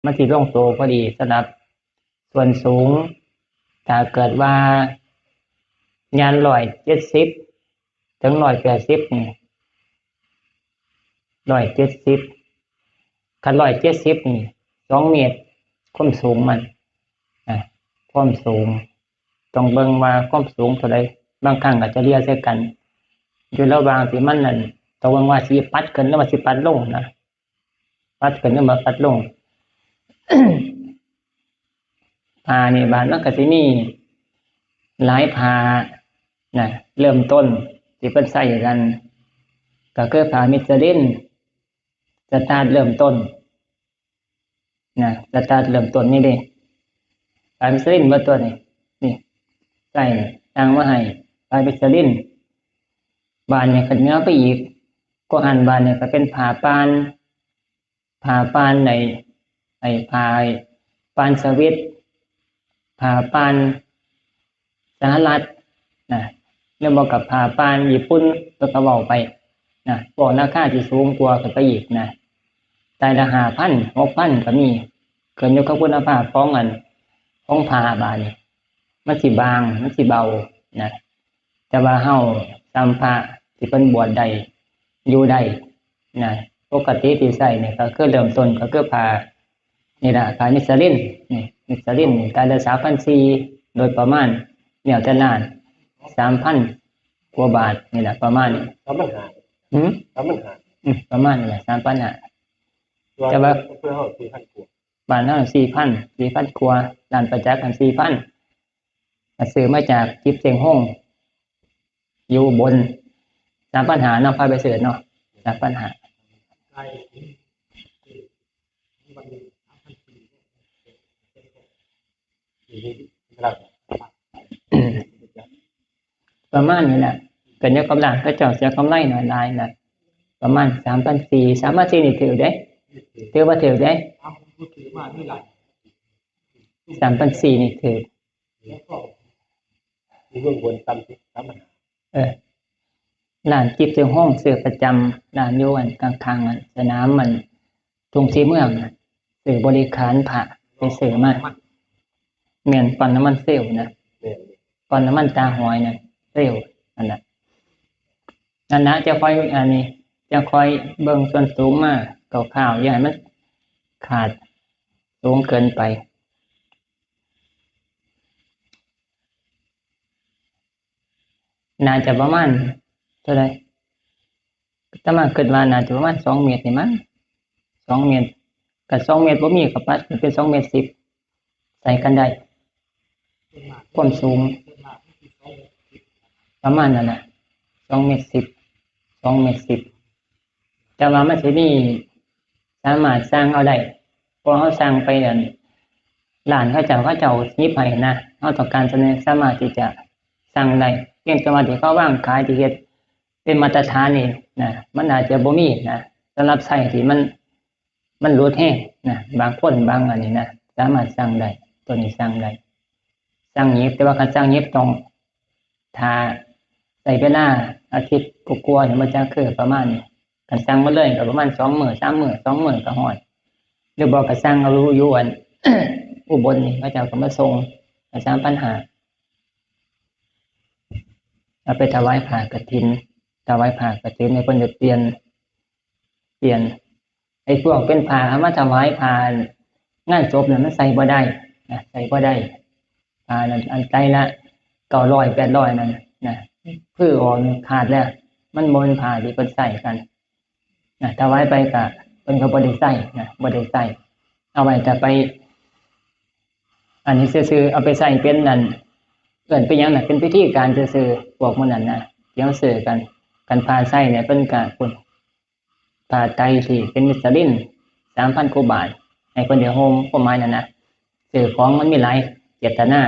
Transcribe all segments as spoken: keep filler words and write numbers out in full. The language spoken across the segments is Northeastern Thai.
มันสิลงตัวพอดีสำหรับส่วนสูง ถ้าเกิดว่าย่านร้อยเจ็ดสิบถึงร้อยแปดสิบนี่ ร้อยเจ็ดสิบ คันร้อยเจ็ดสิบนี่ สองเมตร ความสูงมัน อ่ะ ความสูง ต้องเบิ่งว่าความสูงเท่าใด บางครั้งก็เฉลี่ยใส่กัน อยู่ระหว่างที่มันนั่น ต้องเบิ่งว่าสิปัดขึ้นหรือว่าสิปัดลงนะ ปัดขึ้นหรือว่าปัดลง ผ้านี่บาดมันก็สิมีหลายผ้านะ เริ่มต้นที่เพิ่นใช้กัน ก็คือผ้ามิสลิน สตาร์ทเริ่มต้นนะ สตาร์ทเริ่มต้นนี่เด้ ผ้ามิสลินเบิดตัวนี่ นี่ ใส่นี่ ตั้งมาให้ ผ้ามิสลิน บาดนี่ขึ้นเหนือไปอีก ก็หันบาดนี่ก็เป็นผ้าป่าน ผ้าป่านใน ไอ้ผ้าป่านสวิต ผ้าป่านสหรัฐนะ แล้วบอกกับผ้าป่านญี่ปุ่น แล้วก็เว้าไปนะ พวกราคาที่สูงกว่าขึ้นไปอีกนะ ไตรละห้าพัน หกพัน ก็มี ขึ้นอยู่กับคุณภาพของอัน ของผ้าบาดนี่ มันสิบาง มันสิเบานะ แต่ว่าเฮาสำหรับพระที่เพิ่นบวชได้ อยู่ได้นะ ปกติที่ใช้นี่ก็คือเริ่มต้นก็คือผ้านี่ล่ะ ผ้ามิสลิน นี่ มิสลินนี่ ไตรละสามพันสี่ โดยประมาณ แล้วแต่ร้าน สามพัน กว่าบาทนี่ล่ะ ประมาณนี้ สามพันห้า หืม สามพันห้า อืม ประมาณนี้ล่ะ สามพันห้า แต่ว่า เพื่อเฮาสี่พันกว่า บ้านเฮาสี่พัน สี่พันกว่า ร้านประจักษ์กันสี่พัน ก็ซื้อมาจากจิบเซ็งฮง อยู่อุบล สามพันห้าเนาะ พาไปซื้อเนาะ สามพันห้า ประมาณนี้แหละ ก็ยกกำลังเขาเจ้าเสียกำไรหน่อยหลายนะ ประมาณสามพันสี่ สามพันสี่นี่ถือเด้ ถือว่าถือเด้ สามพันสี่นี่ถือ อยู่เมืองบนต่ำสุด สามพันห้า เออ ร้านจิบเซ็งฮง ซื้อประจำ ร้านอยู่อันข้างๆอันสนามมันทุ่งศรีเมืองน่ะ ซื้อบริขารพระไปซื้อมา แม่น ปั๊มน้ำมันเซลล์นะ แม่น ปั๊มน้ำมันตาหอยนะ เซลล์ นั่นน่ะ นั่นนะ จะค่อย อันนี้ จะค่อยเบิ่งส่วนสูงมาคร่าวๆ อย่าให้มันขาดสูงเกินไป น่าจะประมาณเท่าใด อาตมาคิดว่าน่าจะประมาณสองเมตรนี่มั้ง สองเมตร ก็สองเมตรบ่มีก็ปัดเป็นสองเมตรสิบ ใส่กันได้ ความสูง ประมาณนั้นน่ะ สองเมตรสิบ สองเมตรสิบ แต่ว่ามันสิมี สามารถสั่งเอาได้ พอเฮาสั่งไปอัน ร้านเขาเจ้า เขาเจ้าหยิบให้นะ เฮาต้องการเท่าใด สามารถที่จะสั่งได้ เพียงแต่ว่าที่เขาวางขายที่เฮ็ดเป็นมาตรฐานนี่นะ มันอาจจะบ่มีนะ สำหรับไซส์ที่มัน มันหลุดแฮงนะ บางคนบางอันนี้นะ สามารถสั่งได้ ตัวนี้สั่งได้ สั่งหยิบ แต่ว่าคันสั่งหยิบต้อง ถ้าใช้เวลาอาทิตย์กว่าๆนี่ มันจั่งคือประมาณนี้ คันสั่งมาเลยก็ประมาณสองมื้อ สามมื้อ สองมื้อก็ฮอด หรือบ่ก็สั่งเอาอยู่อัน อุบลนี่ เขาเจ้าก็มาส่ง สามพันห้า เอาไปถวายผ้ากฐิน ถวายผ้ากฐินให้เพิ่นได้เปลี่ยน เปลี่ยน ไอ้พวกเป็นผ้าเอามาถวายผ้างานศพน่ะ มันใส่บ่ได้นะ ใส่บ่ได้ ผ้านั้นอันไตรละเก้าร้อย แปดร้อยนั่นนะ คือออกนี่ขาดแล้ว มันบ่แม่นผ้าที่เพิ่นใส่กันนะ ถวายไปก็เพิ่นก็บ่ได้ใส่นะ บ่ได้ใส่ เอาไว้แต่ไป อันนี้ซื่อๆ เอาไปใส่เป็นนั่น เอิ้นเป็นหยังน่ะ เป็นพิธีการซื่อๆ พวกหมู่นั้นนะ เดี๋ยวซื้อกัน คันผ้าใส่เนี่ยเพิ่นก็ พุ้น ผ้าไตรที่เป็นมิสลิน สามพันกว่าบาท ให้เพิ่นได้ห่ม ความหมายนั่นนะ ซื้อของมันมีหลายเจตนา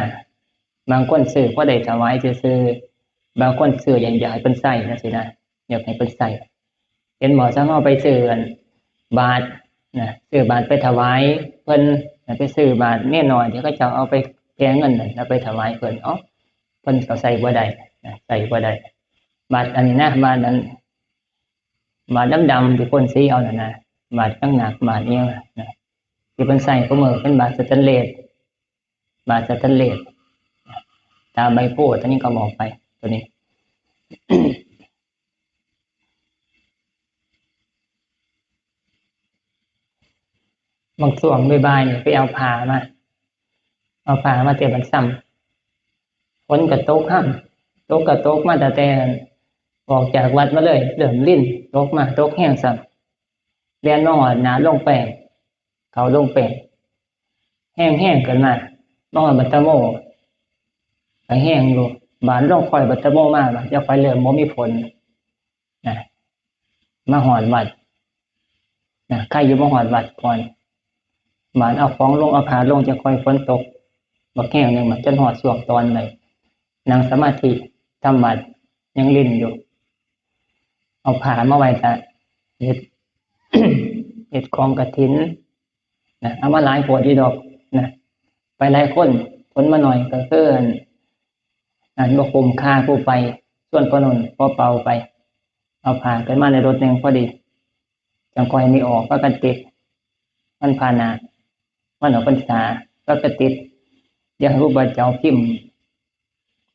บางคนซื้อพอได้ถวายซื่อๆ บางคนซื้ออยาก อยากให้เพิ่นใส่จั่งซี้นะ อยากให้เพิ่นใส่ เห็นบ่ สมมุติเฮาไปซื้ออันบาตรนะ ซื้อบาตรไปถวายเพิ่น ไปซื้อบาตรเนนน้อยที่เขาเจ้าเอาไปแผ่เงินนั่น เอาไปถวายเพิ่น เอ้า เพิ่นก็ใส่บ่ได้นะ ใส่บ่ได้ บาตรอันนี้นะ บาตรอัน บาตรดำๆ ที่พ่นสีเอาน่ะนะ บาตรหนักๆ บาตรอิหยังน่ะนะ ที่เพิ่นใช้คู่มื้อเป็นบาทสแตนเลส บาทสแตนเลส ตาใบโพธิ์ ตัวนี้ก็บอกไป ตัวนี้ บางช่วงบ่ายๆนี่ไปเอาผ้ามา เอาผ้ามาแต่บัดซ้ำ ฝนก็ตกห้ำ ตกก็ตกมาตั้งแต่ออกจากวัดมาเลย เริ่มริน ตกมา ตกแฮงซ้ำ แล่นมาฮอดหน้าโรงแป้ง เข้าโรงแป้ง แฮงๆขึ้นมา มาฮอดบัดตะโม ก็แฮงอยู่ บาดลงค่อยบัดตะโมมา บาดจะค่อยเริ่มบ่มีฝน นะ มาฮอดวัด นะ ใครอยู่มาฮอดวัดก่อน บาดเอาของลง เอาผ้าลง จะค่อยฝนตก บักแฮงหนึ่ง บาดจนฮอดช่วงตอนเลย นั่งสมาธิ ทำวัด ยังรินอยู่ เอาผ้ามาไว้ตะ เฮ็ด เฮ็ดกองกฐิน นะ เอามาหลายโพดอยู่ดอก นะ ไปหลายคน คนมาหน่อยก็คืออัน อันบ่คุ้มค่าผู้ไป ส่วนพ่อนุ่นพ่อเปาไป เอาผ้าขึ้นมาในรถหนึ่งพอดี จังค่อยมีออก พากันติด วันพาหนะ วันออกพรรษา พากันติด อยากให้ครูบาเจ้าพิมพ์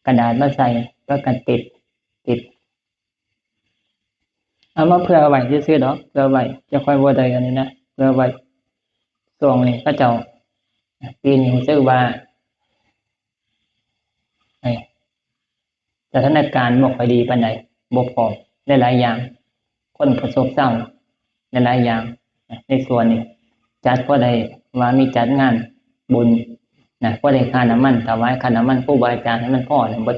กระดาษมาใส่ พากันติด ติด เอามาเผื่อไว้ซื่อๆดอก เผื่อไว้ จะค่อยบ่ได้อันนี้นะ เผื่อไว้ ช่วงนี้เขาเจ้า ปีนี้รู้สึกว่า ไอ้ สถานการณ์บ่ค่อยดีปานใด บ่พร้อม หลายๆอย่าง คนก็ซบเซา หลายๆอย่าง ในส่วนนี้ จัดพอได้ว่ามีจัดงานบุญ นะ พอได้ค่าน้ำมัน ถวายค่าน้ำมันครูบาอาจารย์ให้มันพอนะ บ่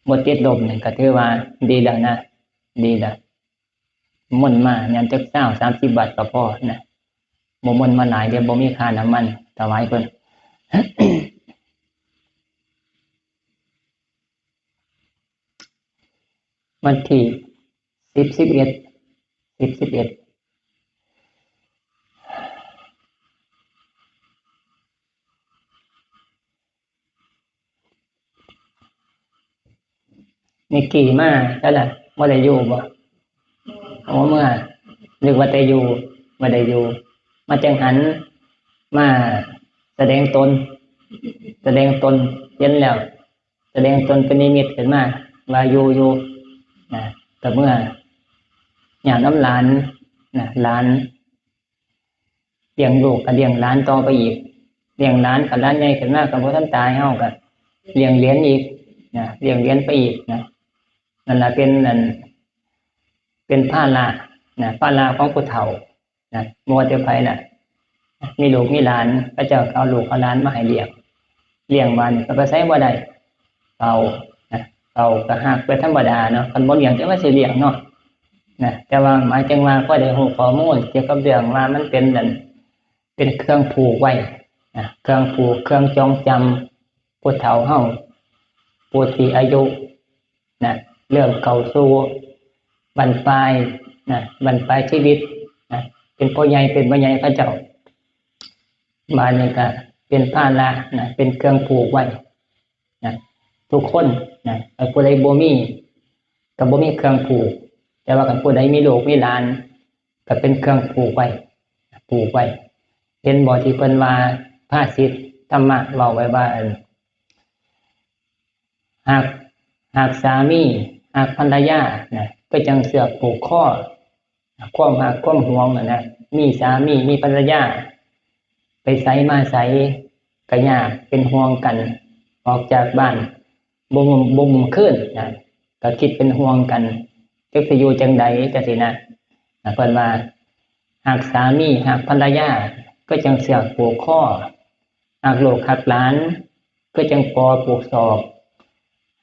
บ่ติดลบนี่ก็ถือว่าดีแล้วนะ ดีแล้ว มนต์มา ยามจักซาว สามสิบบาทก็พอนะ บ่มนต์มาหลาย เดี๋ยวบ่มีค่าน้ำมัน ถวายเพิ่น วันที่ สิบ สิบเอ็ด สิบ สิบเอ็ด นิกกี้มา ใช่ล่ะ บ่ได้อยู่บ่ โอ้ เมื่อ นึกว่าแต่อยู่ บ่ได้อยู่ มาจังหัน มาแสดงตน แสดงตน เห็นแล้ว แสดงตนเป็นนิมิตขึ้นมา ว่าอยู่ อยู่ นะ ก็เมื่อ ย้อนนำหลาน นะ หลาน เลี้ยงลูกก็เลี้ยงหลานต่อไปอีก เลี้ยงหลาน คันหลานใหญ่ขึ้นมาก็บ่ทันตาย เฮาก็เลี้ยงเหลนอีก นะ เลี้ยงเหลนไปอีก นะ นั่นล่ะเป็นอัน เป็นภาระ นะ ภาระของผู้เฒ่า นะ บ่ว่าแต่ไผล่ะ มีลูกมีหลาน เขาเจ้าก็เอาลูกเอาหลานมาให้เลี้ยง เลี้ยงบาดนี้ก็ไปไสบ่ได้ เฒ่า นะ เฒ่าก็ฮักเป็นธรรมดาเนาะ คันบ่เลี้ยงจักว่าสิเลี้ยงเนาะ นะ แต่ว่าหมายถึงว่าพอได้รู้ข้อมูลเกี่ยวกับเรื่องว่ามันเป็นนั่น เป็นเครื่องผูกไว้ นะ เครื่องผูก เครื่องจองจำ ผู้เฒ่าเฮา ผู้ที่อายุ นะ เริ่มเข้าสู่บั้นปลาย นะ บั้นปลายชีวิต นะ เป็นพ่อใหญ่ เป็นแม่ใหญ่เขาเจ้า บาดนี้ก็เป็นภาระ นะ เป็นเครื่องผูกไว้ นะ ทุกคน นะ ไอ้ผู้ใดบ่มี ก็บ่มีเครื่องผูก แต่ว่าคันผู้ใดมีลูกมีหลาน ก็เป็นเครื่องผูกไว้ ผูกไว้ เห็นบ่ที่เพิ่นว่า ภาษิตธรรมะเว้าไว้ว่า อัน ฮัก ฮักสามี ฮักภรรยา นะ ก็จั่งเชือกผูกคอ ความฮักความหวงน่ะนะ มีสามี มีภรรยา ไปไสมาไสก็ยาก เป็นห่วงกัน ออกจากบ้าน บ่ บ่ บ่คืนนะ ก็คิดเป็นห่วงกัน จักสิอยู่จั่งใด จั่งซี้นะ นะ เพิ่นว่า ฮักสามี ฮักภรรยา ก็จั่งเชือกผูกคอ ฮักลูกฮักหลาน ก็จั่งปอผูกศอก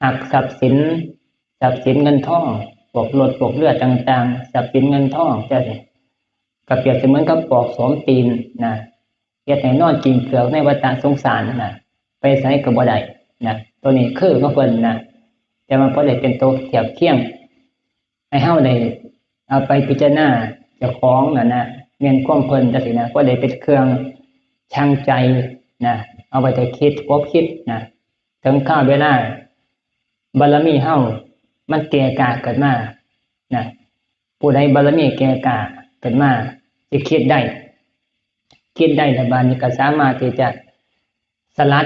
ฮักทรัพย์สิน ทรัพย์สินเงินทอง พวกรถ พวกเรือต่างๆ ทรัพย์สินเงินทอง จั่งซี้ ก็เปรียบเสมือนกับปอกสวมตีนนะ เฮ็ดให้นอนกินเปลือกในวัฏสงสารนะ ไปไสก็บ่ได้นะ ตัวนี้คือของเพิ่นนะ แต่ว่าพอได้เป็นตัวเทียบเคียง ให้เฮาได้เอาไปพิจารณาเจ้าของน่ะนะ แม่นความเพิ่นจั่งซี้นะ พอได้เป็นเครื่องชั่งใจนะ เอาไว้แต่คิด คบคิดนะ ถึงคราวเวลา บารมีเฮามันแก่กล้าขึ้นมานะ ผู้ใดบารมีแก่กล้าขึ้นมา สิคิดได้ คิดได้แล้วบาดนี้ก็สามารถที่จะสลัด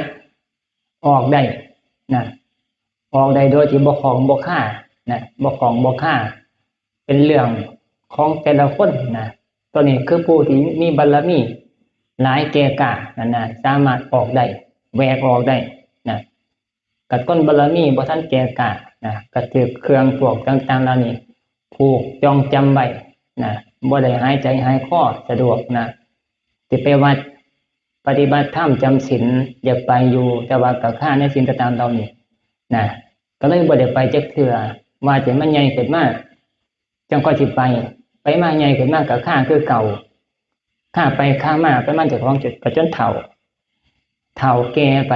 ออกได้นะ ออกได้โดยที่บ่ข้องบ่คานะ บ่ข้องบ่คา เป็นเรื่องของแต่ละคนนะ ตัวนี้คือผู้ที่มีบารมีหลายแก่กล้านั่นนะ สามารถออกได้ แหวกออกได้นะ กับคนบารมีบ่ทันแก่กล้านะ ก็ถืกเครื่องพวกต่างๆเหล่านี้ผูกจองจำไว้นะ บ่ได้หายใจหายคอสะดวกนะ สิไปวัดปฏิบัติธรรมจำศีลอยากไปอยู่ แต่ว่าก็คาในศีลต่างๆเหล่านี้นะ ก็เลยบ่ได้ไปจักเทื่อ ว่าแต่มันใหญ่ขึ้นมา จั่งค่อยสิไป ไปมาใหญ่ขึ้นมาก็คาคือเก่า คาไปคามา ไปมาเจ้าของจุดก็จนเฒ่า เฒ่าแก่ไป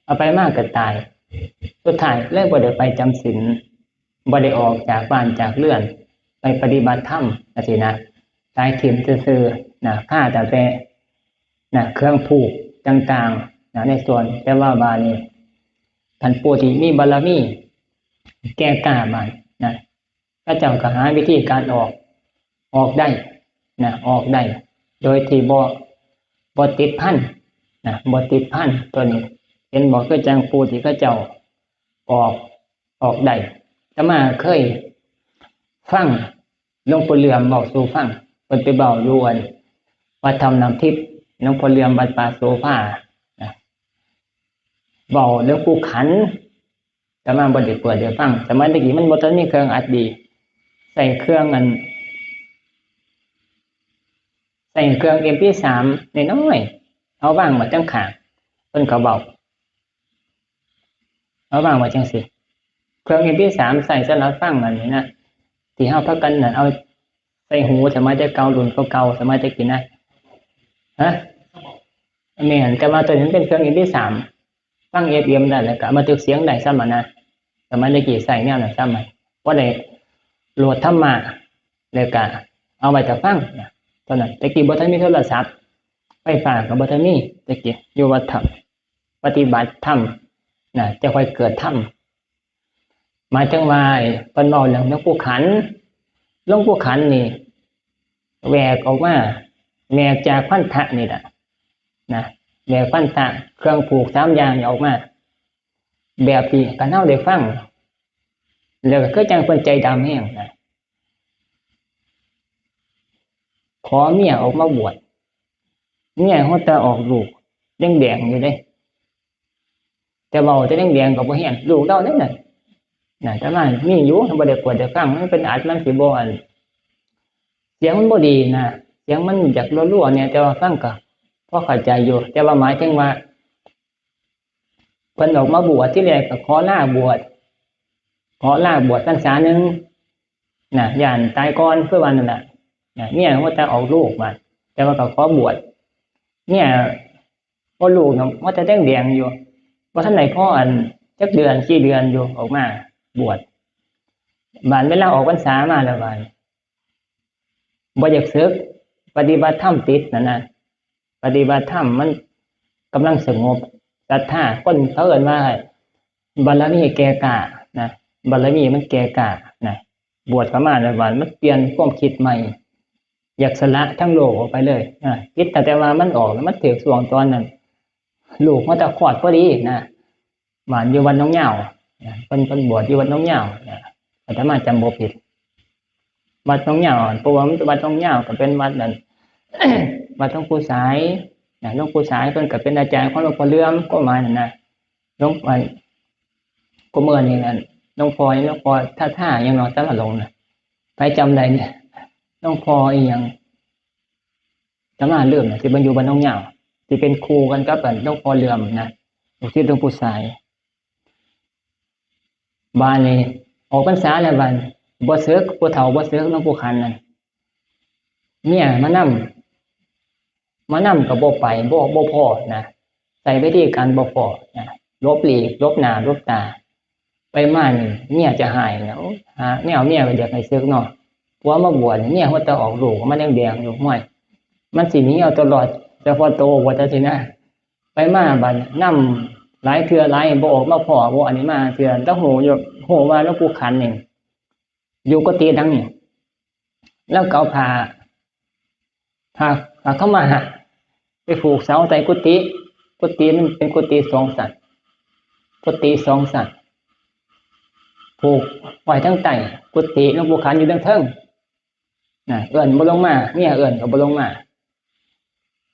เอาไปมาก็ตาย สุดท้ายเลยบ่ได้ไปจำศีล บ่ได้ออกจากบ้านจากเรือน ไปปฏิบัติธรรมจั่งซี้นะ ตายถิ่มซื่อๆนะ คาตั้งแต่นะ เครื่องผูกต่างๆนะ ในส่วน แต่ว่าบาดนี้ ท่านผู้ที่มีบารมีแก่กล้าบาดนะ เขาเจ้าก็หาวิธีการออก ออกได้นะ ออกได้ โดยที่บ่ บ่ติดพันนะ บ่ติดพัน ตัวนี้ เห็นบ่ คือจั่งผู้ที่เขาเจ้าออก ออกได้ อาตมาเคยฟังหลวงปู่เหลื่อมเว้าสู่ฟัง เพิ่นไปเว้าอยู่อันวัดถ้ำน้ำทิพย์ หลวงปู่เหลื่อมวัดป่าโสภานะ เว้าเรื่องปู่ขัน อาตมาบ่ได้เปิดให้ฟัง สมัยตะกี้มันบ่ทันมีเครื่องอัดดี ใช้เครื่องอัน ใช้เครื่อง เอ็มพีสาม น้อยๆ เอาวางไว้จั่งข้าง เพิ่นก็เว้า เอาวางไว้จั่งซี้ เครื่อง เอ็มพีสาม ใช้สำหรับฟังอันนี้นะ ที่เฮาพากันนั่น เอาใส่หูสมัยแต่เก่า รุ่นเก่าๆ สมัยแต่กี้นะ ฮะ แม่น แต่ว่าตัวนี้มันเป็นเครื่อง เอ็มพีสาม ฟัง เอฟเอ็ม ได้ แล้วก็บันทึกเสียงได้ซ้ำอะนะ สมัยแต่กี้ใช้แนวนั้นซ้ำอะ พอได้โหลดธรรมะ แล้วก็เอาไว้ถ้าฟังนะ ตอนนั้น แต่กี้บ่ทันมีโทรศัพท์ ไฟฟ้าก็บ่ทันมี แต่กี้อยู่วัดถ้ำ ปฏิบัติธรรมนะ จะค่อยเกิดธรรม หมายถึงว่าไอ้เพิ่นเว้าเรื่องหลวงปู่ขัน หลวงปู่ขันนี่ แหวกออกมา แหวกจากพันธะนี่แหละนะ แหวกพันธะ เครื่องผูกสามอย่างนี่ออกมา แบบที่คันเฮาได้ฟัง แล้วก็คือจั่งเพิ่นใจดำแฮงนะ ขอเมียออกมาบวช เมียฮอดแต่ออกลูกแดงๆอยู่เด้ แต่เว้าแต่แดงๆก็บ่แฮง ลูกลาวนั่นน่ะ น่ะ แต่ว่ามีอยู่ บ่ได้เปิดให้ฟัง มันเป็นอัด มันสิบ่อัน เสียงมันบ่ดีนะ เสียงมันอยากรัวๆเนี่ย แต่ว่าฟังก็พอเข้าใจอยู่ แต่ว่าหมายถึงว่า เพิ่นออกมาบวช ทีแรกก็ขอลาบวช ขอลาบวชพรรษาหนึ่งนะ ย้านตายก่อน คือว่านั่นน่ะ นะ เมียว่าจะออกลูกบาด แต่ว่าก็ขอบวช เมียบ่ลูกน่ะ ว่าจะแดงๆอยู่ บ่ทันได้พออันจักเดือน สี่เดือนอยู่ ออกมาบวช บาดเวลาออกพรรษามาแล้วบาด บ่อยากสึก ปฏิบัติธรรมติดนั่นนะ ปฏิบัติธรรมมันกำลังสงบ ศรัทธา คนเขาเอิ้นว่า บารมีแก่กล้านะ บารมีมันแก่กล้านะ บวชเข้ามาแล้วบาดมันเปลี่ยนความคิดใหม่ อยากสละทั้งโลกออกไปเลยนะ คิดตั้งแต่ว่ามันออกแล้ว มันถืกช่วงตอนนั้น ลูกมาแต่คลอดพอดีนะ บ้านอยู่วัดหนองยาวนะ เพิ่น เพิ่นบวชอยู่วัดหนองยาวนะ อาตมาจำบ่ผิด วัดหนองยาว เพราะว่าวัดหนองยาวก็เป็นวัดนั่น วัดหลวงปู่สายนะ หลวงปู่สายเพิ่นก็เป็นอาจารย์ของหลวงพ่อเหลื่อม ก็หมายนั่นนะ หลวง อัน ก็เมื่อนี่นั่น หลวงพ่อ หลวงพ่อท่าท่าหยังเนาะ แต่ละหลงนะ ใครจำได้เนี่ย หลวงพ่ออีหยัง อาตมาลืมนะ ที่เพิ่นอยู่บ้านหนองยาว ที่เป็นครูกันกับอันหลวงพ่อเหลื่อมนะ ลูกศิษย์หลวงปู่สาย บาดนี้ออกพรรษาแล้วบาดนี้ บ่สึก ผู้เฒ่าบ่สึก หลวงปู่ขันนั่น เมียมานำ มานำก็บ่ไป บ่ บ่พ้อนะ ใช้วิธีการบ่พ้อนะ หลบหลีก หลบหน้า หลบตา ไปมานี่เมียจะหายนะ โอ้ย หาแนวเมียก็อยากให้สึกเนาะ ผัวมาบวช เมียฮอดแต่ออกลูก มันแดงๆอยู่ ห้วย มันสิหนีเอาตลอด เฉพาะโตว่าจั่งซี้นะ ไปมาบาดนำหลายเทื่อหลาย บ่ออกมาพ้อ บ่อันนี้มาเทื่อ ลาวฮู้อยู่ ฮู้ว่าหลวงปู่ขันนี่ อยู่กุฏิหลังนี่ ลาวก็เอาผ้า ผ้า ผ้าขาวม้า ไปผูกเสาใส่กุฏิ กุฏิมันเป็นกุฏิสองชั้น กุฏิสองชั้น ผูกไว้ทั้งใต้กุฏิ หลวงปู่ขันอยู่ทั้งเทิงนะ เอิ้นบ่ลงมา เมียเอิ้นก็บ่ลงมา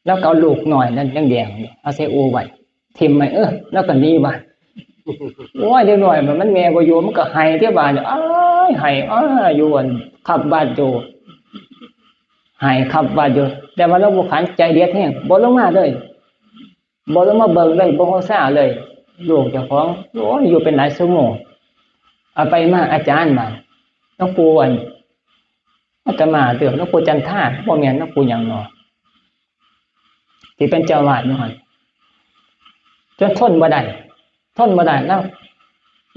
แล้วก็เอาลูกน้อยนั้นแดงๆเอาใส่อู่ไว้ ถิ่มไว้ เออ แล้วก็หนีวัด โอ้ย เด็กน้อยมัน มันแม่บ่อยู่ มันก็ไห้เด้บาดนี้ อ้าย ไห้ อ้าย อยู่อันคับวัดอยู่ ไห้คับวัดอยู่ แต่ว่าหลวงปู่ขันใจเด็ดแฮง บ่ลงมาเลย บ่ลงมาเบิ่งเลย บ่ฮู้ซาเลย ลูกเจ้าของ โอ้ย อยู่เป็นหลายชั่วโมง เอาไปมาอาจารย์มา หลวงปู่อัน อาตมาเลือกหลวงปู่จันทา บ่แม่นหลวงปู่หยังเนาะ ที่เป็นเจ้าอาวาสอยู่หั่น จนทนบ่ได้ ทนบ่ได้แล้ว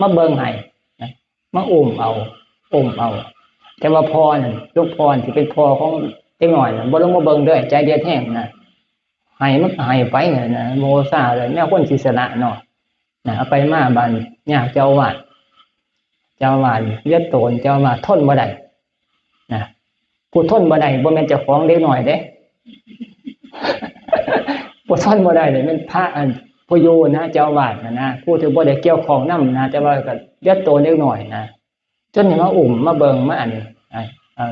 มาเบิ่งให้นะ มาอุ้มเอา อุ้มเอา แต่ว่าพ่อนั่น หลวงพ่อที่เป็นพ่อของเด็กน้อยนั่น บ่ลงมาเบิ่งเด้อ ใจเด็ดแฮงนะ ให้มันก็ให้ไปนะ โมซาเลย แนวคนสิสละเนาะ นะ เอาไปมาบาดนี้ยากเจ้าอาวาส เจ้าอาวาสเหลือโตน เจ้าอาวาสทนบ่ได้นะ ผู้ทนบ่ได้บ่แม่นเจ้าของเด็กน้อยเด้ ผู้ทนบ่ได้เนี่ยแม่นพระอันผู้อยู่นะ เจ้าอาวาสนะนะ ผู้ที่บ่ได้เกี่ยวข้องนำนะ แต่ว่าก็เหลือโตนเด็กน้อยนะ จนให้มาอุ้มมาเบิ่งมาอันนี้ อ่า อ่า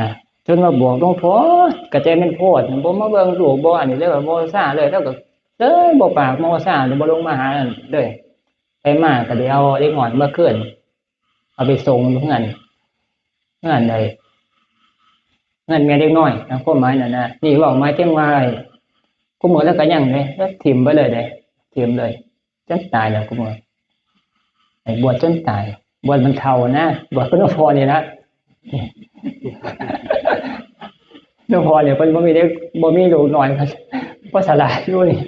นะ จนมาบอกหลวงพ่อ กะใจแม่นโพด บ่มาเบิ่งลูกบ่อันนี้เลย ว่าโมซาเลย แล้วก็เลยบ่ปากโมซาเลย บ่ลงมาหาเลย ไปมาก็ได้เอาเด็กน้อยมาคืน เอาไปส่งอยู่เฮือน เฮือนใด เฮือนแม่เด็กน้อยนะ ความหมายนั่นนะ นี่เว้าหมายถึงว่า คุมื้อแล้วก็ยังเด้ แล้วถิ่มไปเลยเด้ ถิ่มเลย จนตายแล้วคุมื้อ ให้บวชจนตาย บวชมันเฒ่านะ บวชคือหลวงพ่อนี่นะ หลวงพ่อเนี่ยเพิ่นบ่มีเด็ก บ่มีลูกน้อย เพิ่นบ่สลาดอยู่นี่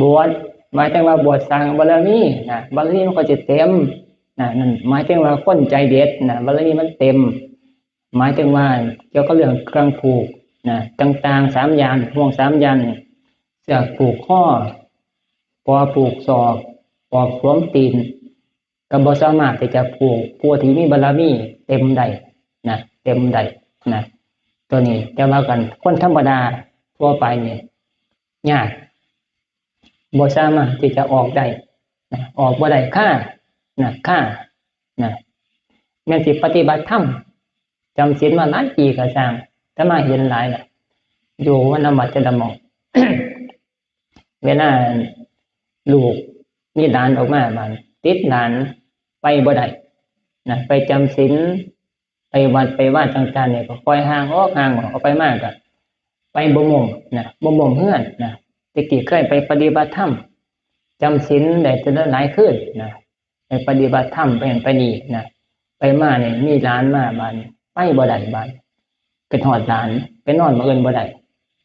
บวชหมายถึงว่าบวชสร้างบารมีนะ บารมีมันก็จะเต็มนะ นั่นหมายถึงว่าคนใจเด็ดนะ บารมีมันเต็ม หมายถึงว่าเกี่ยวกับเรื่องเครื่องผูกนะ ต่างๆ สามอย่าง ห่วงสามอย่างนี่ เสื้อผูกคอ ปอผูกศอก ปอกสวมตีน ก็บ่สามารถที่จะผูกผู้ที่มีบารมีเต็มได้นะ เต็มได้นะ ตัวนี้ แต่ว่ากันคนธรรมดาทั่วไปนี่ยาก บ่สามารถที่จะออกได้นะ ออกบ่ได้ คานะ คานะ แม่นสิปฏิบัติธรรม จำศีลมาหลายปีก็ช่าง แต่มาเห็นหลายล่ะ อยู่วัดละหมาดแต่ละหม่อง เวลาลูกมีหลานออกมาบาดติดหลานไปบ่ได้นะ ไปจำศีล ไปวัดไปวาต่างๆเนี่ยก็ค่อยห่างออก ห่างออก เอาไปมากก็ไปบ่ม่วงนะ บ่ม่วงเฮือนนะ แต่กี้เคยไปปฏิบัติธรรม จำศีลได้แต่ละหลายคืนนะ ไปปฏิบัติธรรมไปนั่นไปนี่นะ ไปมาเนี่ยมีหลานมาบาดไปบ่ได้บาด ไปฮอดหลาน ไปนอนมื้ออื่นบ่ได้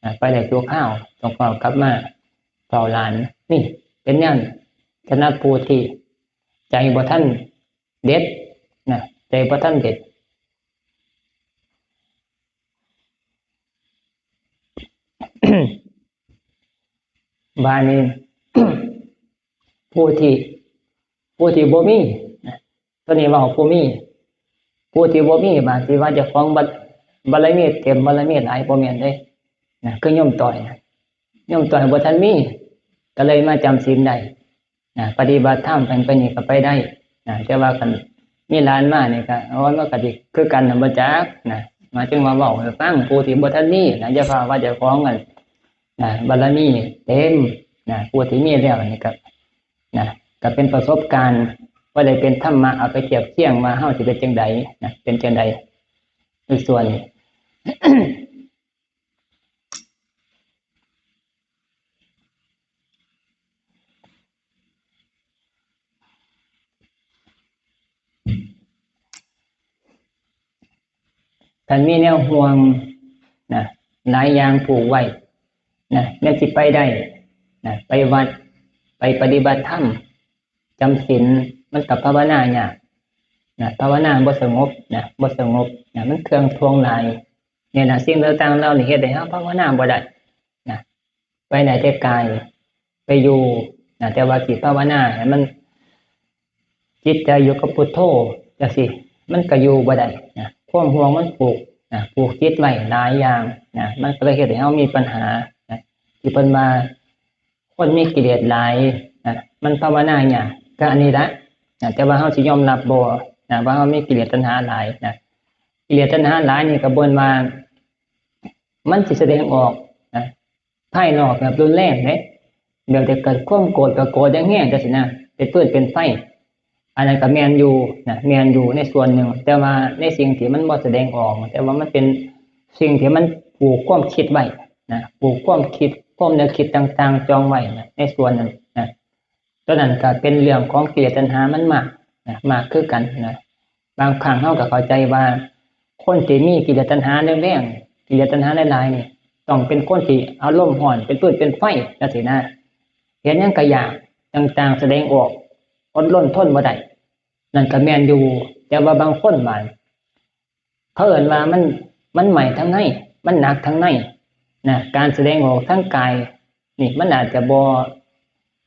นะ ไปได้ชั่วคราว ต้องเฝ้ากลับมาเฝ้าหลาน นี่เป็นแนว สำหรับผู้ที่ใจบ่ทันเด็ดนะ ใจบ่ทันเด็ด บาดนี้ ผู้ที่ ผู้ที่บ่มีนะ ตัวนี้เว้าผู้มี ผู้ที่บ่มี บาดสิว่าเจ้าของบัด บารมีเต็ม บารมีหลาย บ่แม่นเด้นะ คือโยมต้อยนะ โยมต้อยบ่ทันมี ก็เลยมาจำศีลได้นะ ปฏิบัติธรรมไป ไปนี่ก็ไปได้นะ แต่ว่าคันมีหลานมานี่ก็ โอ้ย มันก็สิคือกันน่ะบ่จักนะ หมายถึงว่าเว้าให้ฟัง ผู้ที่บ่ทันมีนะ อย่าพาว่าเจ้าของนั่นนะ บารมีเต็มนะ ผู้ที่มีแล้วนี่ก็ นะ ก็เป็นประสบการณ์ ว่าได้เป็นธรรมะ เอาไปเทียบเคียงว่าเฮาสิเป็นจังใดนะ เป็นจังใด ในส่วนนี้ คันมีแนวห่วงนะ หลายอย่างผูกไว้นะ แม่นสิไปได้นะ ไปวัด ไปปฏิบัติธรรม จำศีล มันก็ภาวนายากนะ ภาวนาบ่สงบนะ บ่สงบนะ มันเครื่องทวงหลาย เนี่ยนะ สิ่งต่างๆเหล่านี้เฮ็ดให้เฮาภาวนาบ่ได้นะ ไปได้แต่กาย ไปอยู่นะ แต่ว่าสิภาวนาให้มัน จิตใจอยู่กับพุทโธจังซี่ มันก็อยู่บ่ได้นะ ความห่วงมันผูก นะผูกจิตไว้หลายอย่างนะมันก็เลยเฮ็ดให้เฮามีปัญหานะที่เพิ่นว่าคนมีกิเลสหลายนะมันภาวนายากก็อันนี้ละนะแต่ว่าเฮาสิยอมรับบ่นะว่าเฮามีกิเลสตัณหาหลายนะกิเลสตัณหาหลายนี่ก็บ่นว่ามันสิแสดงออกนะภายนอกแบบรุนแรงเด้แบบจะเกิดความโกรธก็โกรธอย่างแฮงจังซี่นะเป็นฟืนเป็นไฟ อันนั้นก็แม่นอยู่นะแม่นอยู่ในส่วนหนึ่งแต่ว่าในสิ่งที่มันบ่แสดงออกแต่ว่ามันเป็นสิ่งที่มันผูกความคิดไว้นะผูกความคิดความนึกคิดต่างๆจองไว้นะในส่วนนั้นนะตัวนั้นก็เป็นเรื่องของกิเลสตัณหามันมากนะมากคือกันนะบางครั้งเฮาก็เข้าใจว่า คนที่มีกิเลสตัณหาแรงๆกิเลสตัณหาหลายๆนี่ต้องเป็นคนที่อารมณ์ร้อนเป็นฟืนเป็นไฟจังซี่นะเฮ็ดหยังก็อยากต่างๆแสดงออกอดรนทนบ่ได้ นั่นก็แม่นอยู่แต่ว่าบางคนบาดเขาเอิ้นว่ามันมันไหม้ทางในมันหนักทางในนะการแสดงออกทางกายนี่มันอาจจะบ่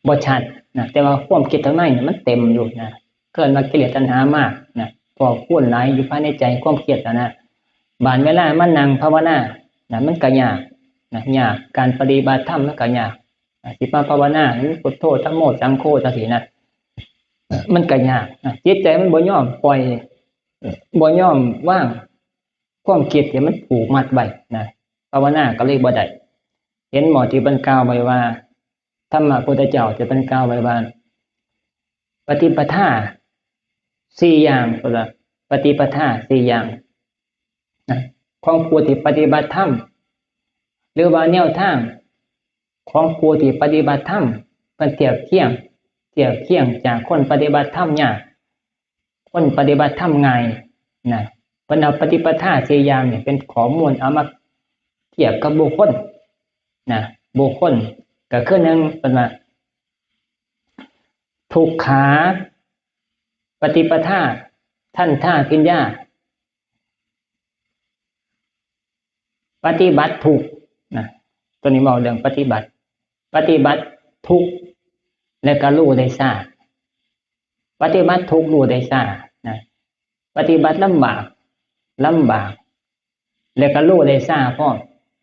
บ่ชัดนะแต่ว่าความคิดทางในนี่มันเต็มอยู่นะเขาเอิ้นว่ากิเลสตัณหามากนะพอกพูนหลายอยู่ภายในใจความคิดนั่นนะบาดเวลามานั่งภาวนานะมันก็ยากนะยากการปฏิบัติธรรมมันก็ยากนะสิมาภาวนาให้มันพุทโธธัมโมสังโฆจังซี่นะ มันก็ยากนะจิตใจมันบ่ยอมปล่อยบ่ยอมวางความคิดที่มันผูกมัดไว้นะภาวนาก็เลยบ่ได้เห็นบ่ที่เพิ่นกล่าวไว้ว่าธรรมะพุทธเจ้าที่เพิ่นกล่าวไว้ว่าปฏิปทาสี่อย่างเพิ่นว่าปฏิปทาสี่อย่างนะของผู้ที่ปฏิบัติธรรมหรือว่าแนวทางของผู้ที่ปฏิบัติธรรมเพิ่นเทียบเคียงเทียบเคียงจากคนปฏิบัติธรรมยาก คนปฏิบัติธรรมง่ายนะเพิ่นเอาปฏิปทาสี่อย่างนี่เป็นข้อมูลเอามาเทียบกับบุคคลนะบุคคลก็คือหนึ่งเพิ่นว่าทุกขาปฏิปทาทันทาพิญญาปฏิบัติทุกข์นะตัวนี้เว้าเรื่องปฏิบัติ ปฏิบัติทุกข์และก็รู้ได้ช้าปฏิบัติทุกข์รู้ได้ช้านะปฏิบัติลำบากลำบาก และก็รู้ได้ช้าพร้อม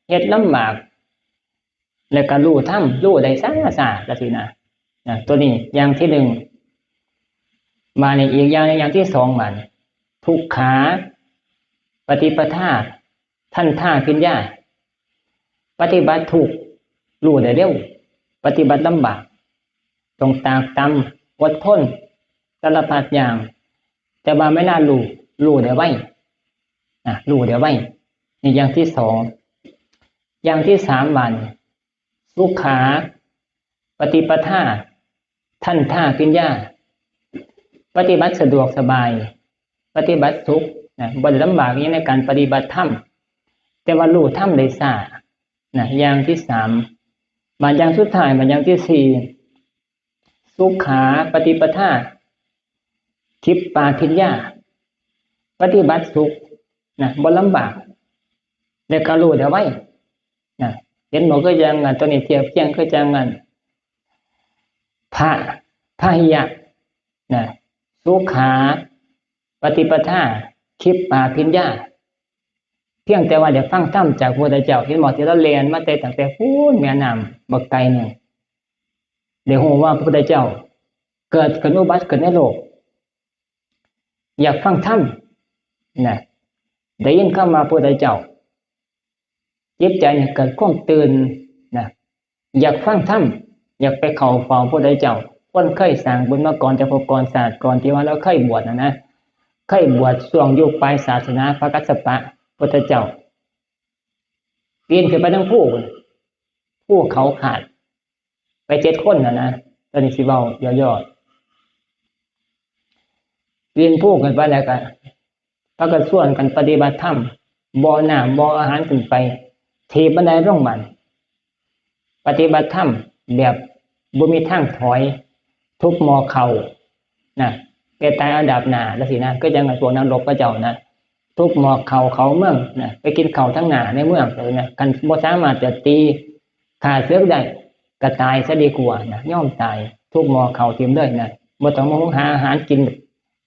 เฮ็ดลำบาก และก็รู้ธรรมรู้ได้ช้าช้าจังซี่นะนะตัวนี้อย่างที่หนึ่งบาดนี้อีกอย่างหนึ่งอย่างที่สองบาดนี้ทุกขาปฏิปทา ทันทาพิญญาปฏิบัติทุกข์รู้ได้เร็วปฏิบัติลำบากต้องตากตำอดทนสารพัดอย่างแต่ว่าไม่น่ารู้รู้ได้ไวนะรู้ได้ไวนี่อย่างที่สองอย่างที่สามบาดนี้สุขาปฏิปทาทันทาพิญญาปฏิบัติสะดวกสบาย ปฏิบัติสุขนะบ่ได้ลำบากอย่างในการปฏิบัติธรรมแต่ว่ารู้ธรรมได้ช้านะอย่างที่สามมาอย่างสุดท้ายมาอย่างที่สี่สุขาปฏิปทาคิปปาทิญญาปฏิบัติสุขนะบ่ลำบากและก็รู้ได้ไวนะเห็นบ่คือจังอันตัวนี้เทียบเคียงคือจังอันพระพระหิยะนะสุขา ปฏิปทาคิปปาพิญญาเพียงแต่ว่าได้ฟังธรรมจากพระพุทธเจ้าเห็นบ่ที่เราแล่นมาแต่ตั้งแต่พู้นแม่น้ำบักไกลหนึ่งได้ฮู้ว่าพระพุทธเจ้าเกิดขึ้นอุบัติขึ้นในโลก อยากฟังธรรมนะได้ยินคำว่าพระพุทธเจ้า จิตใจเนี่ยเกิดความตื่นนะอยากฟังธรรมอยากไปเข้าเฝ้าพระพุทธเจ้าคนเคยสร้างบุญมาก่อนแต่ภพก่อนชาติก่อนที่ว่าเราเคยบวชนะนะเคยบวชช่วงยุคปลายศาสนาพระกัสสปะพุทธเจ้าปีนขึ้นไปทั้งภูภูเขาขาดไปเจ็ดคนนะนะตอนนี้สิเว้าย่อๆปีนภูขึ้นไปแล้วก็ พากันชวนกันปฏิบัติธรรมบ่อน้ำบ่ออาหารขึ้นไปถีบบันไดลงมันปฏิบัติธรรมแบบบ่มีทางถอย ทุบหม้อข้าวนะไปตายเอาดาบหน้าแล้วสินะก็ยังไงพวกนักรบพระเจ้านะทุบหม้อข้าวเขาเมืองนะไปกินข้าวทั้งหน้าในเมืองเลยนะกันบ่สามารถจะตีข้าเสือได้ก็ตายซะดีกว่านะยอมตายทุบหม้อข้าวทิ่มเลยนะบ่ต้องมาหุงหาอาหารกิน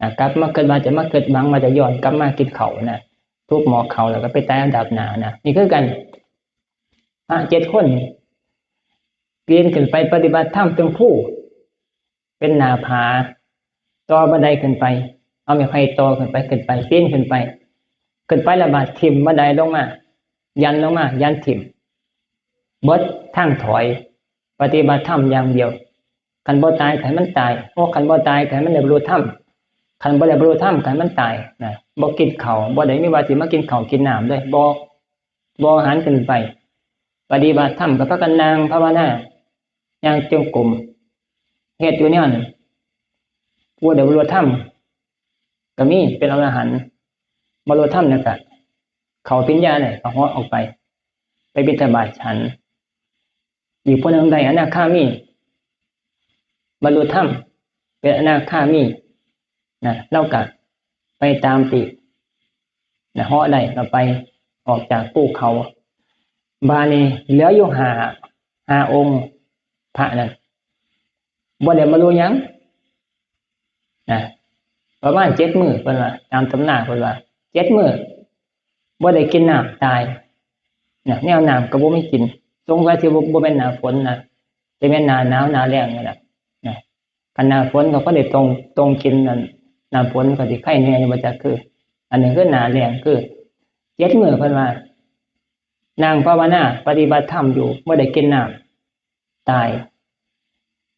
นะกลับมาคิดว่าจะมาคิดหวังว่าจะย้อนกลับมากินข้าวนะ ทุบหม้อข้าวแล้วก็ไปตายอันดับหน้านะ นี่คือกัน พระเจ็ดคนนี่ปีนขึ้นไปปฏิบัติธรรมเทิงภู เป็นหน้าผา ต่อบันไดขึ้นไป เอาไม้ไผ่ต่อขึ้นไป ขึ้นไป ปีนขึ้นไป ขึ้นไปแล้วบาดถิ่มบันไดลงมา ยันลงมา ยันถิ่ม เบิดทางถอย ปฏิบัติธรรมอย่างเดียว คันบ่ตายก็ให้มันตาย โอ้ คันบ่ตายก็ให้มันได้บรรลุธรรม คันบ่ได้บรรลุธรรมก็ให้มันตายนะ บ่กินข้าว บ่ได้มีว่าสิมากินข้าวกินน้ำเด้ บ่ บ่หันขึ้นไป ปฏิบัติธรรมก็พากันนั่งภาวนา ย่างจงกรม เฮ็ดอยู่แนวนั้น ผู้ได้บรรลุธรรมก็มี เป็นอรหันต์ บรรลุธรรมแล้วก็เข้าปริญญาแล้วก็เหาะออกไป ไปบิณฑบาตฉัน อีกผู้หนึ่งได้อนาคามี บรรลุธรรม เป็นอนาคามีนะ ลาวก็ไปตามตินะ เหาะได้ก็ไปออกจากภูเขา บาดนี้เหลืออยู่ห้า ห้าองค์พระนั่น บ่ได้บรรลุหยังนะ ประมาณเจ็ดมื้อ เพิ่นว่า ตามตำนานเพิ่นว่า เจ็ดมื้อ บ่ได้กินน้ำ ตายนะ แนวน้ำก็บ่มีกิน สงสัยสิบ่ บ่แม่นหน้าฝนนะ สิแม่นหน้าหนาว หน้าแล้งนี่แหละนะ คันหน้าฝนก็พอได้ตรง ตรงกินนั่น หน้าฝนก็สิไคแหน่อยู่ บ่จักคือ อันนี้คือหน้าแล้ง คือเจ็ดมื้อ เพิ่นว่า นั่งภาวนา ปฏิบัติธรรมอยู่ บ่ได้กินน้ำ ตาย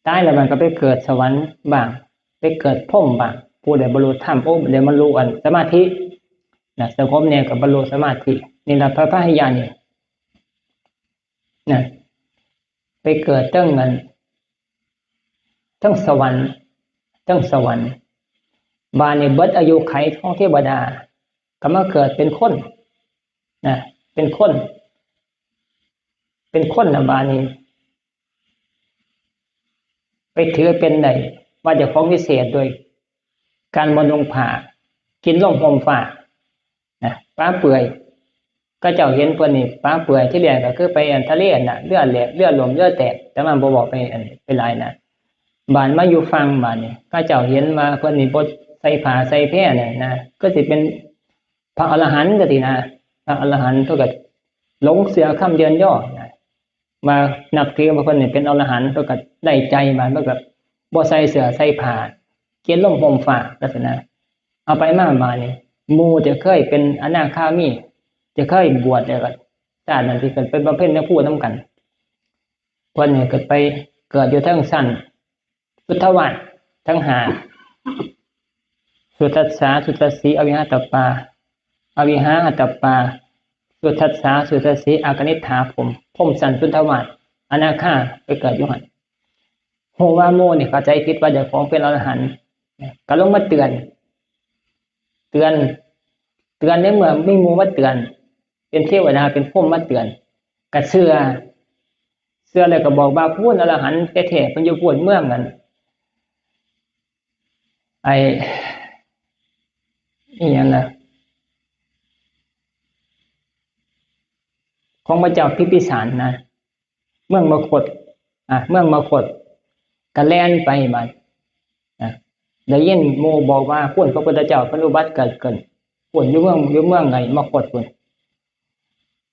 ตายแล้วมันก็ไปเกิดสวรรค์บ้าง ไปเกิดพรหมบ้าง ผู้ได้บรรลุธรรม โอ้ ได้บรรลุอันสมาธินะ สงบแน่ก็บรรลุสมาธิ นี่ล่ะพระพาหิยะนี่นะ ไปเกิดเทิงนั้น เทิงสวรรค์ เทิงสวรรค์ บาดนี้เบิดอายุไขของเทวดา ก็มาเกิดเป็นคนนะ เป็นคน เป็นคนนะ บาดนี้ ไปถือเป็นได้ว่าเจ้าของวิเศษโดยการบ่นุ่งผ้า กินลมห่มฟ้านะ ปลาเปื่อย เขาเจ้าเห็นเพิ่นนี่ปลาเปื่อย ที่แรกก็คือไปอันทะเลน่ะ เรือแหลก เรือล่ม เรือแตก แต่มันบ่บอกไปอันไปหลายนะ บาดมาอยู่ฝั่งบาดนี่ เขาเจ้าเห็นว่าเพิ่นนี่บ่ใส่ผ้าใส่แพรเนี่ยนะ ก็สิเป็นพระอรหันต์ก็สินะ พระอรหันต์เพิ่นก็หลงเชื่อคำเยินยอนะ มานับถือว่าเพิ่นนี่เป็นอรหันต์ เพิ่นก็ได้ใจมา เพิ่นก็บ่ใส่เสื้อใส่ผ้า กินลมห่มฟ้า ลักษณะ เอาไปมามานี่ หมู่ที่เคยเป็นอนาคามี ที่เคยบวชแล้วก็ ชาตินั้นที่เกิดเป็นบำเพ็ญเนื้อผู้นำกัน เพิ่นนี่เกิดไป เกิดอยู่เทิงชั้น สุทธาวาสทั้งห้า สุทัสสา สุทัสสี อวิหาตปา อวิหาตปา สุทัสสา สุทัสสี อากนิษฐาพรหม พรหมชั้นสุทธาวาส อนาคา ไปเกิดอยู่หั่น ฮู้ว่าหมู่นี่เข้าใจผิดว่าเจ้าของเป็นอรหันต์ ก็ลงมาเตือน เตือน เตือนในเมื่อมีหมู่มาเตือน เป็นเทวดา เป็นพรหมมาเตือน ก็เชื่อ เชื่อแล้วก็บอกว่า พู้นอรหันต์แท้ๆ เพิ่นอยู่พู้นเมืองนั่น ไอ้ อีหยังล่ะ ของพระเจ้าพิมพิสารนะ เมืองมคธ อ่ะ เมืองมคธ ก็แล่นไปบัด อ่ะ ได้ยินหมู่บอกว่า พู้นพระพุทธเจ้าเพิ่นอุบัติเกิดขึ้น พู้นอยู่เมือง อยู่เมืองไอ้มคธพู้น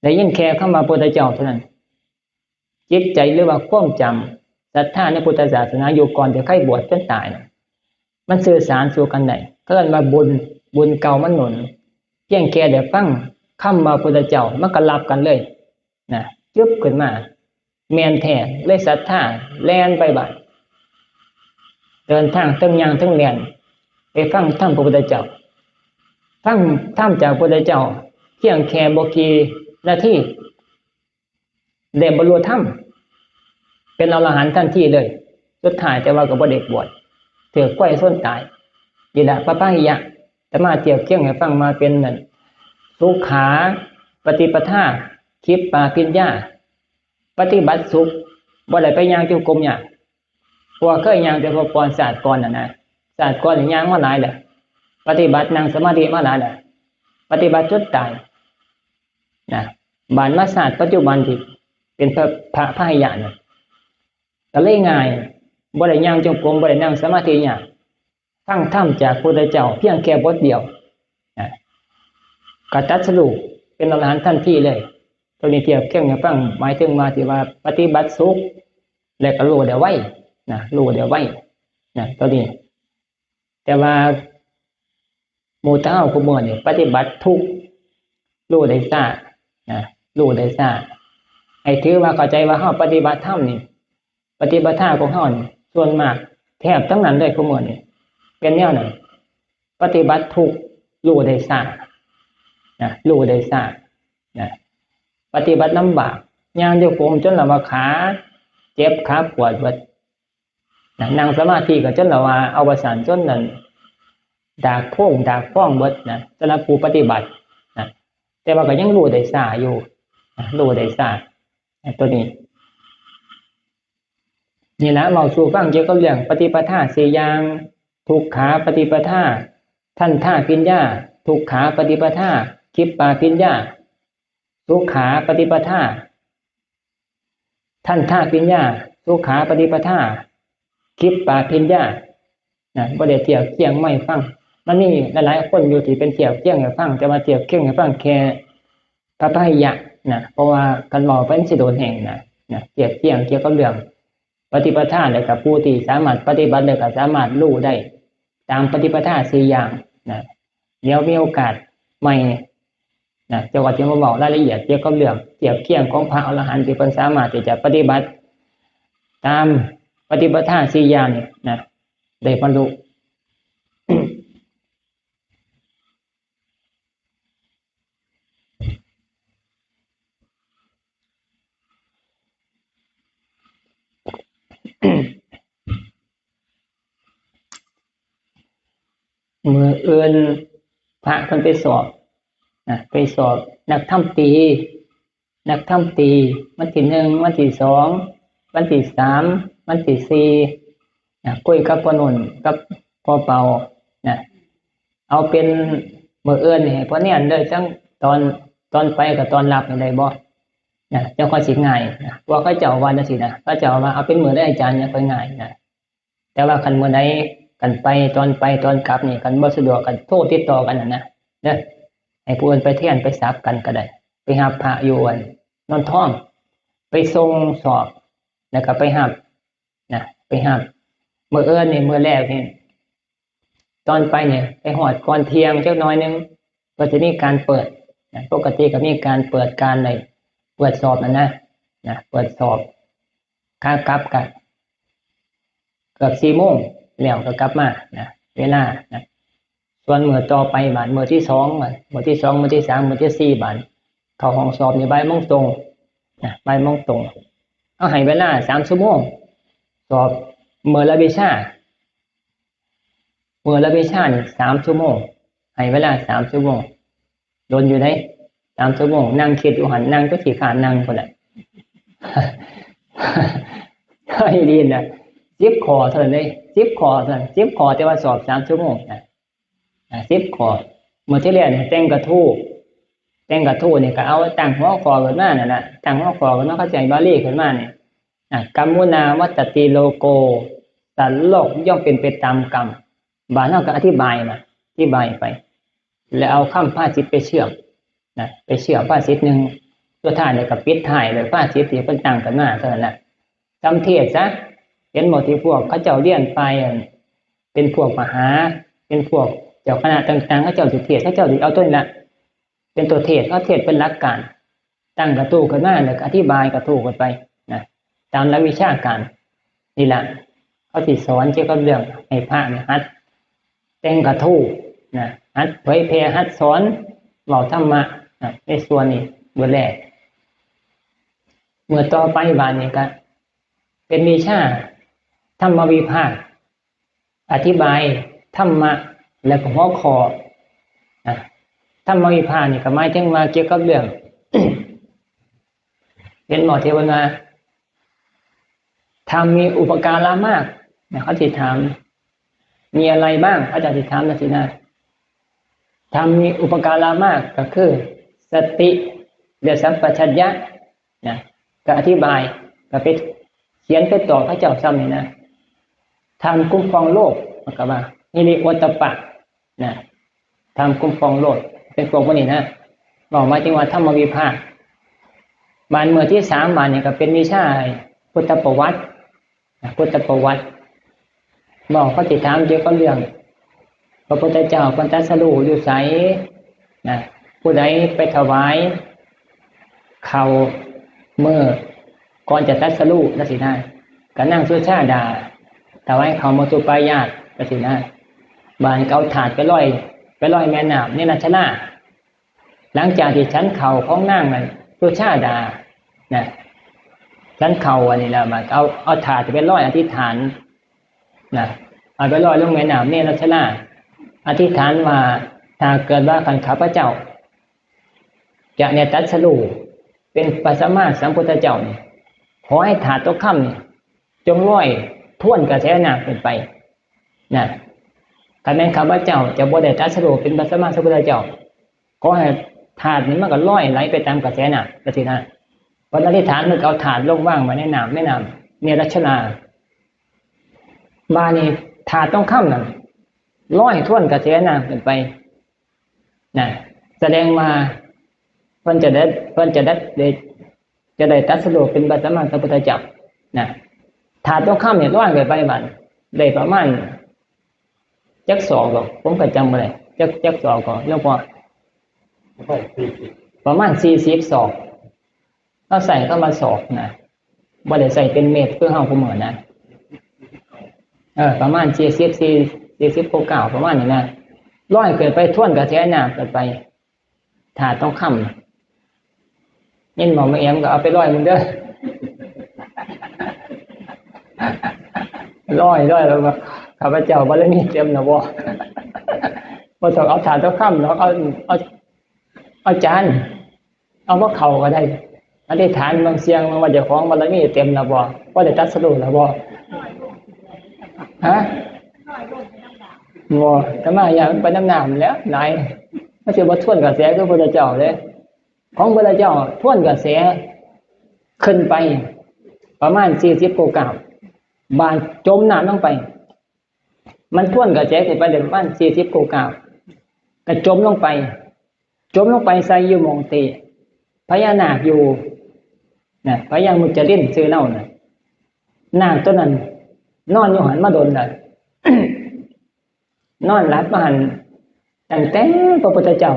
ได้ยินแค่คำว่าพุทธเจ้าเท่านั้น จิตใจหรือว่าความจำ ศรัทธาในพุทธศาสนาอยู่ก่อนที่ใครบวชจนตายน่ะ มันสื่อสารสู่กันได้ เขาเอิ้นว่าบุญ บุญเก่ามันหนุน เพียงแค่ได้ฟังคำว่าพุทธเจ้า มันก็รับกันเลยนะ จึ๊บขึ้นมา แม่นแท้ เลยศรัทธา แล่นไปบัด เดินทางเทิงย่างเทิงแล่น ไปฟังธรรมพระพุทธเจ้า ฟังธรรมจากพระพุทธเจ้า เพียงแค่บ่กี่นาที ได้บรรลุธรรม เป็นอรหันต์ทันทีเลย สุดท้ายแต่ว่าก็บ่ได้บวช ถืกควายชนตาย นี่ล่ะพระพาหิยะ อาตมาเทียบเคียงให้ฟังมาเป็นนั่น สุขาปฏิปทา คิปปาภิญญา ปฏิบัติสุข บ่ได้ไปย่างจงกรมยาก เพราะว่าเคยย่างแต่พอก่อน ชาติก่อนน่ะนะ ชาติก่อนนี่ย่างมาหลายแล้ว ปฏิบัตินั่งสมาธิมาหลายแล้ว ปฏิบัติจนตายนะ บาดมาชาติปัจจุบันที่เป็นพระ พระพาหิยะน่ะ ก็เลยง่าย บ่ได้ย่างจงกรม บ่ได้นั่งสมาธิยาก ฟังธรรมจากพระพุทธเจ้าเพียงแค่บทเดียวนะ ก็ตรัสรู้เป็นอรหันต์ทันทีเลย ตัวนี้เทียบเคียงให้ฟัง หมายถึงว่าที่ว่าปฏิบัติสุข และก็รู้ได้ไวนะ รู้ได้ไวนะ ตัวนี้ แต่ว่าหมู่เฮาคู่มื้อนี่ปฏิบัติทุกข์ รู้ได้ช้านะ รู้ได้ช้า ให้ถือว่าเข้าใจว่าเฮาปฏิบัติธรรมนี่ ปฏิปทาของเฮานี่ ส่วนมากแทบทั้งนั้นเลยคู่มื้อนี่ เป็นแนวนั้น ปฏิบัติทุกข์ รู้ได้ช้านะ รู้ได้ช้านะ ปฏิบัติลำบาก ย่างจงกรมจนละว่าขาเจ็บ ขาปวดเบิดนะ นั่งสมาธิก็จนละว่าเอาว่าซั่น จนนั่น ดากโพงดากพองเบิดนะ สำหรับผู้ปฏิบัตินะ แต่ว่าก็ยังรู้ได้ช้าอยู่นะ รู้ได้ช้านะ ตัวนี้ นี่ละ เว้าสู่ฟังเกี่ยวกับเรื่องปฏิปทาสี่อย่าง ทุกขาปฏิปทา ทัณฑาภิญญา ทุกขาปฏิปทา คิปปาภิญญา สุขาปฏิปทา ทัณฑาภิญญา สุขาปฏิปทา คิปปาภิญญานะ บ่ได้เทียบเคียงมาให้ฟัง มันมีหลายๆคนอยู่ที่เป็นเทียบเคียงให้ฟัง แต่ว่าเทียบเคียงให้ฟังแค่พระพายะนะ เพราะว่าคันเว้าไปมันสิโดนแฮงนะนะ เทียบเคียงเกี่ยวกับเรื่องปฏิปทา แล้วก็ผู้ที่สามารถปฏิบัติ แล้วก็สามารถรู้ได้ตามปฏิปทาสี่อย่างนะ เดี๋ยวมีโอกาสใหม่นะ เจ้าก็จะมาเว้ารายละเอียดเกี่ยวกับเรื่องเทียบเคียงของพระอรหันต์ที่เพิ่นสามารถที่จะปฏิบัติตามปฏิปทาสี่อย่างนี่นะ ได้บรรลุ มื้ออื่นพระเพิ่นไปสอบนะ ไปสอบนักธรรมตรี นักธรรมตรี วันที่หนึ่ง วันที่สอง วันที่สาม วันที่สี่นะ คุยกับพ่อนุ่นกับพ่อเปานะ เอาเป็นมื้ออื่นนี่ให้พ่อเนียนเด้อ จั่งตอน ตอนไปกับตอนรับนี่ได้บ่นะ จั่งค่อยสิง่ายนะ เพราะว่าเขาเจ้าว่าจั่งซี้นะ เขาเจ้าว่าเอาเป็นมื้อใดอาจารย์ จั่งค่อยง่ายนะ แต่ว่าคันมื้อใด คันไป ตอนไปตอนกลับนี่ คันบ่สะดวกก็โทรติดต่อกันนั่นนะ เด้อ ให้ผู้อื่นไปแทน ไปสับกันก็ได้ ไปรับพระอยู่อันนนทอง ไปส่งสอบ แล้วก็ไปรับนะ ไปรับ มื้ออื่นนี่ มื้อแรกนี่ ตอนไปเนี่ย ไปฮอดก่อนเที่ยงจักหน่อยหนึ่ง ก็จะมีการเปิดนะ ปกติก็มีการเปิดการใน เปิดสอบนั่นนะ นะ เปิดสอบ ขากลับก็เกือบสี่โมง แล้วก็กลับมานะ เวลานะ ส่วนมื้อต่อไปบาดมื้อที่สอง มื้อที่สอง มื้อที่สาม มื้อที่สี่ บาดเข้าห้องสอบนี่บ่ายโมงตรงนะ บ่ายโมงตรง เอาให้เวลาสามชั่วโมง สอบมื้อละวิชา มื้อละวิชานี่สามชั่วโมง ให้เวลาสามชั่วโมง โดนอยู่เด้ สามชั่วโมง นั่งคิดอยู่หั่น นั่งจนขี้คร้านนั่งพุ้นแหละ อีหลีนะ สิบข้อเท่านั้นเด้ สิบข้อเท่านั้น สิบข้อ แต่ว่าสอบสามชั่วโมงนะ อ่า สิบข้อ มื้อที่แรกนี่แต่งกระทู้ แต่งกระทู้นี่ก็เอาตั้งหัวข้อขึ้นมานั่นน่ะ ตั้งหัวข้อขึ้นมา เข้าใจบาลีขึ้นมานี่ อ่ะ กรรมุนาวัตติโลโก สัตว์โลกย่อมเป็นไปตามกรรม บาดเฮาก็อธิบายมา อธิบายไป แล้วเอาคำภาษิตไปเชื่อมนะ ไปเชื่อมภาษิตหนึ่ง สุดท้ายนี่ก็ปิดท้ายด้วยภาษิตที่เพิ่นตั้งขึ้นมาเท่านั้นน่ะ จำเทศน์ซะ เห็นบ่ที่พวกเขาเจ้าเรียนไป อัน เป็นพวกมหา เป็นพวกเจ้าคณะต่างๆ เขาเจ้าสิเทศน์ เขาเจ้าสิเอาตัวนี้ละ เป็นตัวเทศน์ เขาเทศน์เป็นหลักการ ตั้งกระทู้ขึ้นมา แล้วก็อธิบายกระทู้กันไปนะ ตามหลักวิชาการ นี่ล่ะ เขาสิสอนเกี่ยวกับเรื่องให้พระเนี่ยหัดแต่งกระทู้นะ หัดเผยแผ่ หัดสอน เว้าธรรมะนะ ในส่วนนี้ มื้อแรก มื้อต่อไปบาดนี้ก็เป็นวิชาธรรมวิพากษ์ อธิบายธรรมะ แล้วก็หัวข้อนะ ธรรมวิพากษ์นี่ก็หมายถึงว่าเกี่ยวกับเรื่อง เห็นบ่ที่เพิ่นว่า ธรรมมีอุปการะมากนะ เขาสิถาม มีอะไรบ้าง เขาเจ้าสิถามจั่งซี้นะ ธรรมมีอุปการะมากก็คือ สติและสัมปชัญญะนะ ก็อธิบาย ก็ไปเขียนไปตอบเขาเจ้าซ้ำนี่นะ ธรรมคุ้มครองโลก มันก็ว่า ฮิริโอตตัปปะนะ ธรรมคุ้มครองโลก เป็นพวกพวกนี้นะ บอกหมายถึงว่าธรรมวิภาค บานเมื่อที่สามบานเนี่ยก็เป็นวิชาพุทธประวัติ พุทธประวัติ บอกเขาสิถามเกี่ยวกับเรื่อง พระพุทธเจ้าเพิ่นตรัสรู้อยู่ไสนะ ผู้ใดไปถวาย เขาเมื่อก่อนจะตรัสรู้นะสินะ ก็นางสุชาดา ถวายเขามัจจุปายาตนะสินะ บานก็เอาถาดไปลอย ไปลอยแม่น้ำเนรัชนา หลังจากที่ฉันเขาของนางนั้นสุชาดานะ ฉันเขาอันนี้แล้วมาเอาเอาถาดไปลอยอธิษฐานนะ เอาไปลอยลงแม่น้ำเนรัชนา อธิษฐานว่า ถ้าเกิดว่าคันข้าพเจ้า จะเนี่ยตรัสรู้เป็นพระสัมมาสัมพุทธเจ้านี่ ขอให้ถาดทองคำนี่จงลอยทวนกระแสน้ำขึ้นไปนะ คันแม่นข้าพเจ้าจะบ่ได้ตรัสรู้เป็นพระสัมมาสัมพุทธเจ้า ขอให้ถาดนี่มันก็ลอยไหลไปตามกระแสน้ำจังซี้นะ เพิ่นอธิษฐานเพิ่นก็เอาถาดลงวางไว้ในน้ำแม่น้ำเนรัชนา บาดนี้ถาดทองคำนั่นลอยทวนกระแสน้ำขึ้นไปนะ แสดงว่าเพิ่นจะได้ เพิ่นจะได้ ได้ จะได้ตรัสรู้เป็นพระสัมมาสัมพุทธเจ้านะ ถาดทองคำเนี่ยลอยขึ้นไปบาดได้ประมาณจักศอกดอก ผมก็จำบ่ได้ จัก จักศอกก็ หลวงพ่อ ประมาณสี่สิบ ประมาณสี่สิบศอก เราใส่เข้ามาศอกนะ บ่ได้ใส่เป็นเม็ดคือเฮาผู้มื้อนะ เออ ประมาณสี่สิบ สี่ สี่สิบ เก้า ประมาณนี้นะ ลอยขึ้นไปทวนกระแสน้ำขึ้นไป ถาดทองคำ ยินบ่ แม่แอมก็เอาไปลอยมึงเด้อ ลอย ลอยแล้วว่า ข้าพเจ้าบารมีเต็มแล้วบ่ บ่ต้องเอาถาดทองคำเนาะ เอา เอา เอาจาน เอาบ่เข้าก็ได้ อธิษฐานบางเสียงบางว่าเจ้าของบารมีเต็มแล้วบ่ บ่ได้ตรัสรู้แล้วบ่ ฮะ บ่ อาตมาย่านมันไปนำน้ำแล้ว หลาย มันสิบ่ทวนกระแสคือพระพุทธเจ้าเด้ ของพระพุทธเจ้าทวนกระแสขึ้นไปประมาณสี่สิบ เก้า บาดจมน้ำลงไป มันทวนกระแสขึ้นไปได้ประมาณสี่สิบ เก้า ก็จมลงไป จมลงไปใส่อยู่หม่องที่พญานาคอยู่นะ พญามุจจลินชื่อเล่านะ นาคตัวนั้นนอนอยู่หั้นมาโดนแล้ว นอนหลับมาหั้นตั้งแต่พระพุทธเจ้า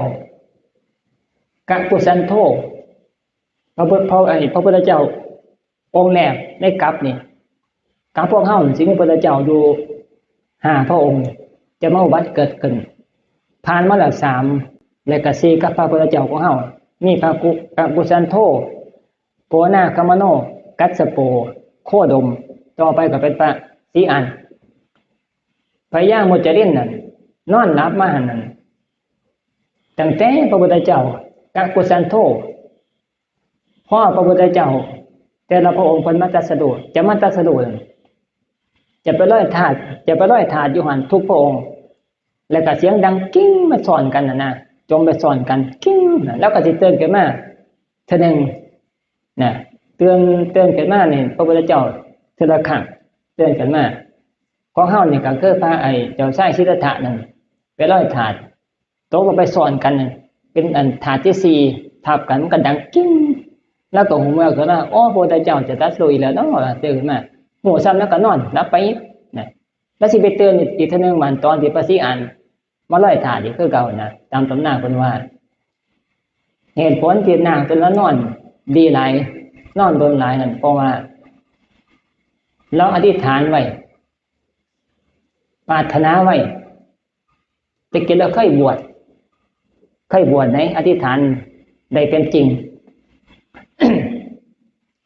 กัปปุสันโธ พระพุทธ พระ ไอ้ พระพุทธเจ้าองค์แรกในกัปนี่ กัปพวกเฮานี่สิมีพระพุทธเจ้าอยู่ห้าพระองค์ จะมาอุบัติเกิดขึ้น ผ่านมาแล้วสาม และก็สี่ กับพระพุทธเจ้าของเฮา มีพระกุ กัปปุสันโธ โกนาคมโน กัสสโป โคดม ต่อไปก็เป็นพระศรีอานต์ พญามุจจลินนั่นนอนหลับมาหั้นนั่น ตั้งแต่พระพุทธเจ้า กัปปุสันโธ พอพระพุทธเจ้า แต่ละพระองค์เพิ่นมาตรัสรู้ จะมาตรัสรู้นั่น จะไปลอยถาด จะไปลอยถาดอยู่หั้นทุกพระองค์ แล้วก็เสียงดังกิ้งมาซ้อนกันน่ะนะ จมไปซ้อนกัน กิ้งน่ะ แล้วก็สิตื่นขึ้นมาเทื่อหนึ่งนะ ตื่น ตื่นขึ้นมานี่ พระพุทธเจ้าเทื่อละครั้ง ตื่นขึ้นมา ของเฮานี่ก็คือพระไอ้เจ้าชายสิทธัตถะนั่น ไปลอยถาด ตกลงไปซ้อนกันนั่น เป็นอันถาดที่สี่ทับกัน มันก็ดังกิ้ง แล้วก็หูเมือกขึ้นมา โอ้ พระพุทธเจ้าจะตรัสรู้อีกแล้วเนาะ ตื่นขึ้นมา หูซ้ำแล้วก็นอนหลับไปอีกนะ แล้วสิไปตื่นอีกเทื่อหนึ่งวันตอนที่พระศรีอานต์มาลอยถาดอีกคือเก่านะ ตามตำนานเพิ่นว่า เหตุผลที่นางเป็นละนอนดีหลาย นอนโดนหลายนั่น เพราะว่า เราอธิษฐานไว้ ปรารถนาไว้ แต่กี้เราเคยบวช เคยบวชในอธิษฐานได้เป็นจริง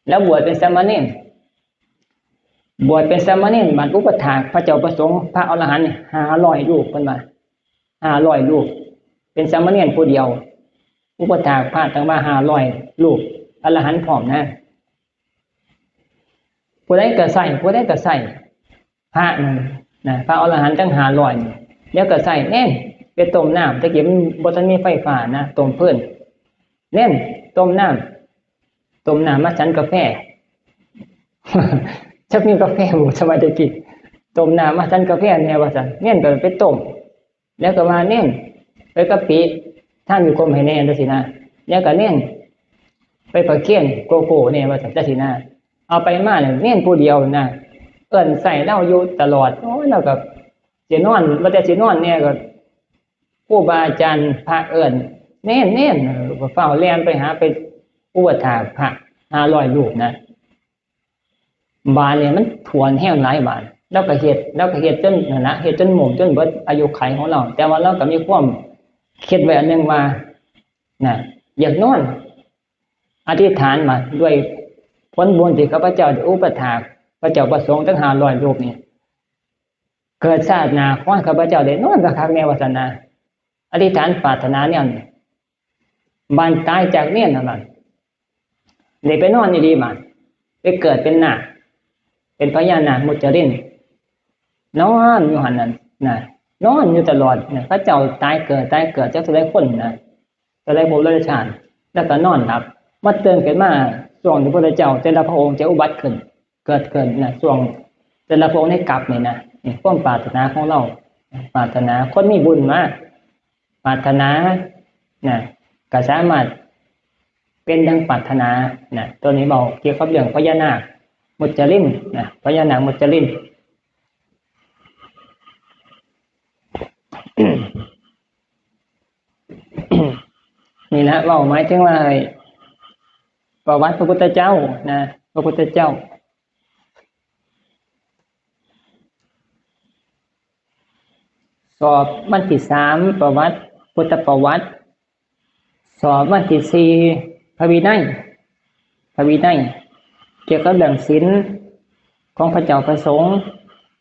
แล้วบวชเป็นสามเณร บวชเป็นสามเณร บัดอุปถากพระเจ้าประสงค์ พระอรหันต์ห้าร้อยรูป เพิ่นว่า ห้าร้อยรูป เป็นสามเณรผู้เดียว อุปถากพระตั้งว่าห้าร้อยรูป อรหันต์พร้อมนะ ผู้ใดก็ใส่ ผู้ใดก็ใส่ พระนั่นนะ พระอรหันต์ตั้งห้าร้อยนี่ แล้วก็ใส่ เน้น ไปต้มน้ำ แต่กี้มันบ่ทันมีไฟฟ้านะ ต้มฟืน เน้น ต้มน้ำ ต้มน้ำมาฉันกาแฟ จักมีกาแฟบ่ สมัยแต่กี้ ต้มน้ำมาฉันกาแฟแน่ว่าซั่น เน้นก็ไปต้ม แล้วก็ว่า เน้น ไปกะปิ ทานอยู่กรมให้แน่จังซี่นะ แล้วก็เน้นไปประเคนโกโก้เนี่ยว่าซั่นจังซี่นะ เอาไปมาเนี่ยเน้นผู้เดียวนะ เอิ้นใส่ลาวอยู่ตลอด โอ้ย ลาวก็สินอน ว่าแต่สินอนเนี่ยก็ ครูบาอาจารย์พระเอิ้น เน้น เน้น เออ ก็ฟ้าวแล่นไปหา ไปอุปถากพระห้าร้อยรูปนะ บาดเนี่ยมันถ้วนแฮงหลายบาด ลาวก็เฮ็ด ลาวก็เฮ็ดจนนั่นนะ เฮ็ดจนหมด จนเบิดอายุขัยของลาว แต่ว่าลาวก็มีความคิดไว้อันหนึ่งว่า นะ อยากนอน อธิษฐานว่า ด้วยผลบุญที่ข้าพเจ้าได้อุปถากพระเจ้าพระสงฆ์ทั้งห้าร้อยรูปนี่ เกิดชาติหน้าขอให้ข้าพเจ้าได้นอนคักๆแน่ว่าซั่นนะ อธิษฐานปรารถนาแนวนี้ บาดตายจากเณรนั่นน่ะ ได้ไปนอนอีหลีบาด ไปเกิดเป็นนาค เป็นพญานาคมุจจริน นอนอยู่หั่นนั่นนะ นอนอยู่ตลอดนะ เขาเจ้าตายเกิด ตายเกิดจักเท่าใดคนนะ เท่าใดภพหลายชาติ แล้วก็นอนหลับ มาตื่นขึ้นมาช่วงที่พระพุทธเจ้าแต่ละพระองค์จะอุบัติขึ้น เกิดขึ้นนะ ช่วงแต่ละพระองค์ในกลับนี่นะ นี่ความปรารถนาของลาว ปรารถนา คนมีบุญมา ปรารถนานะ ก็สามารถเป็นดังปรารถนานะ ตัวนี้เว้าเกี่ยวกับเรื่องพญานาคมุจจรินนะ พญานาคมุจจริน นี่นะ เว้าหมายถึงว่า ประวัติพระพุทธเจ้านะ พระพุทธเจ้า สอบวันที่สาม ประวัติ พุทธประวัติ สอบวันที่สี่ พระวินัย พระวินัย เกี่ยวกับเรื่องศีลของพระเจ้าพระสงฆ์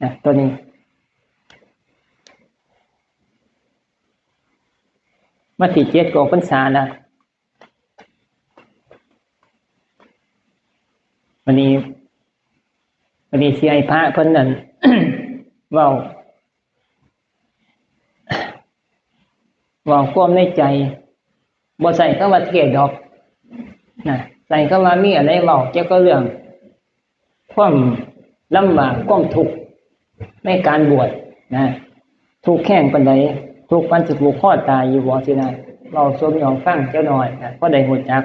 นะ ตัวนี้ วันที่เจ็ดก็ออกพรรษาแล้ว วันนี้ วันนี้สิให้พระเพิ่นนั่น เว้า เว้าความในใจ บ่ใส่คำว่าเทศน์ดอกนะ ใส่คำว่ามีอะไรเว้าเกี่ยวกับเรื่อง ความลำบาก ความทุกข์ในการบวชนะ ทุกข์แฮงปานใด ทุกข์ปานสิผูกคอตายอยู่บ่ จังซี่นะ เว้าสู่พี่น้องฟังจักหน่อยนะ พอได้รู้จัก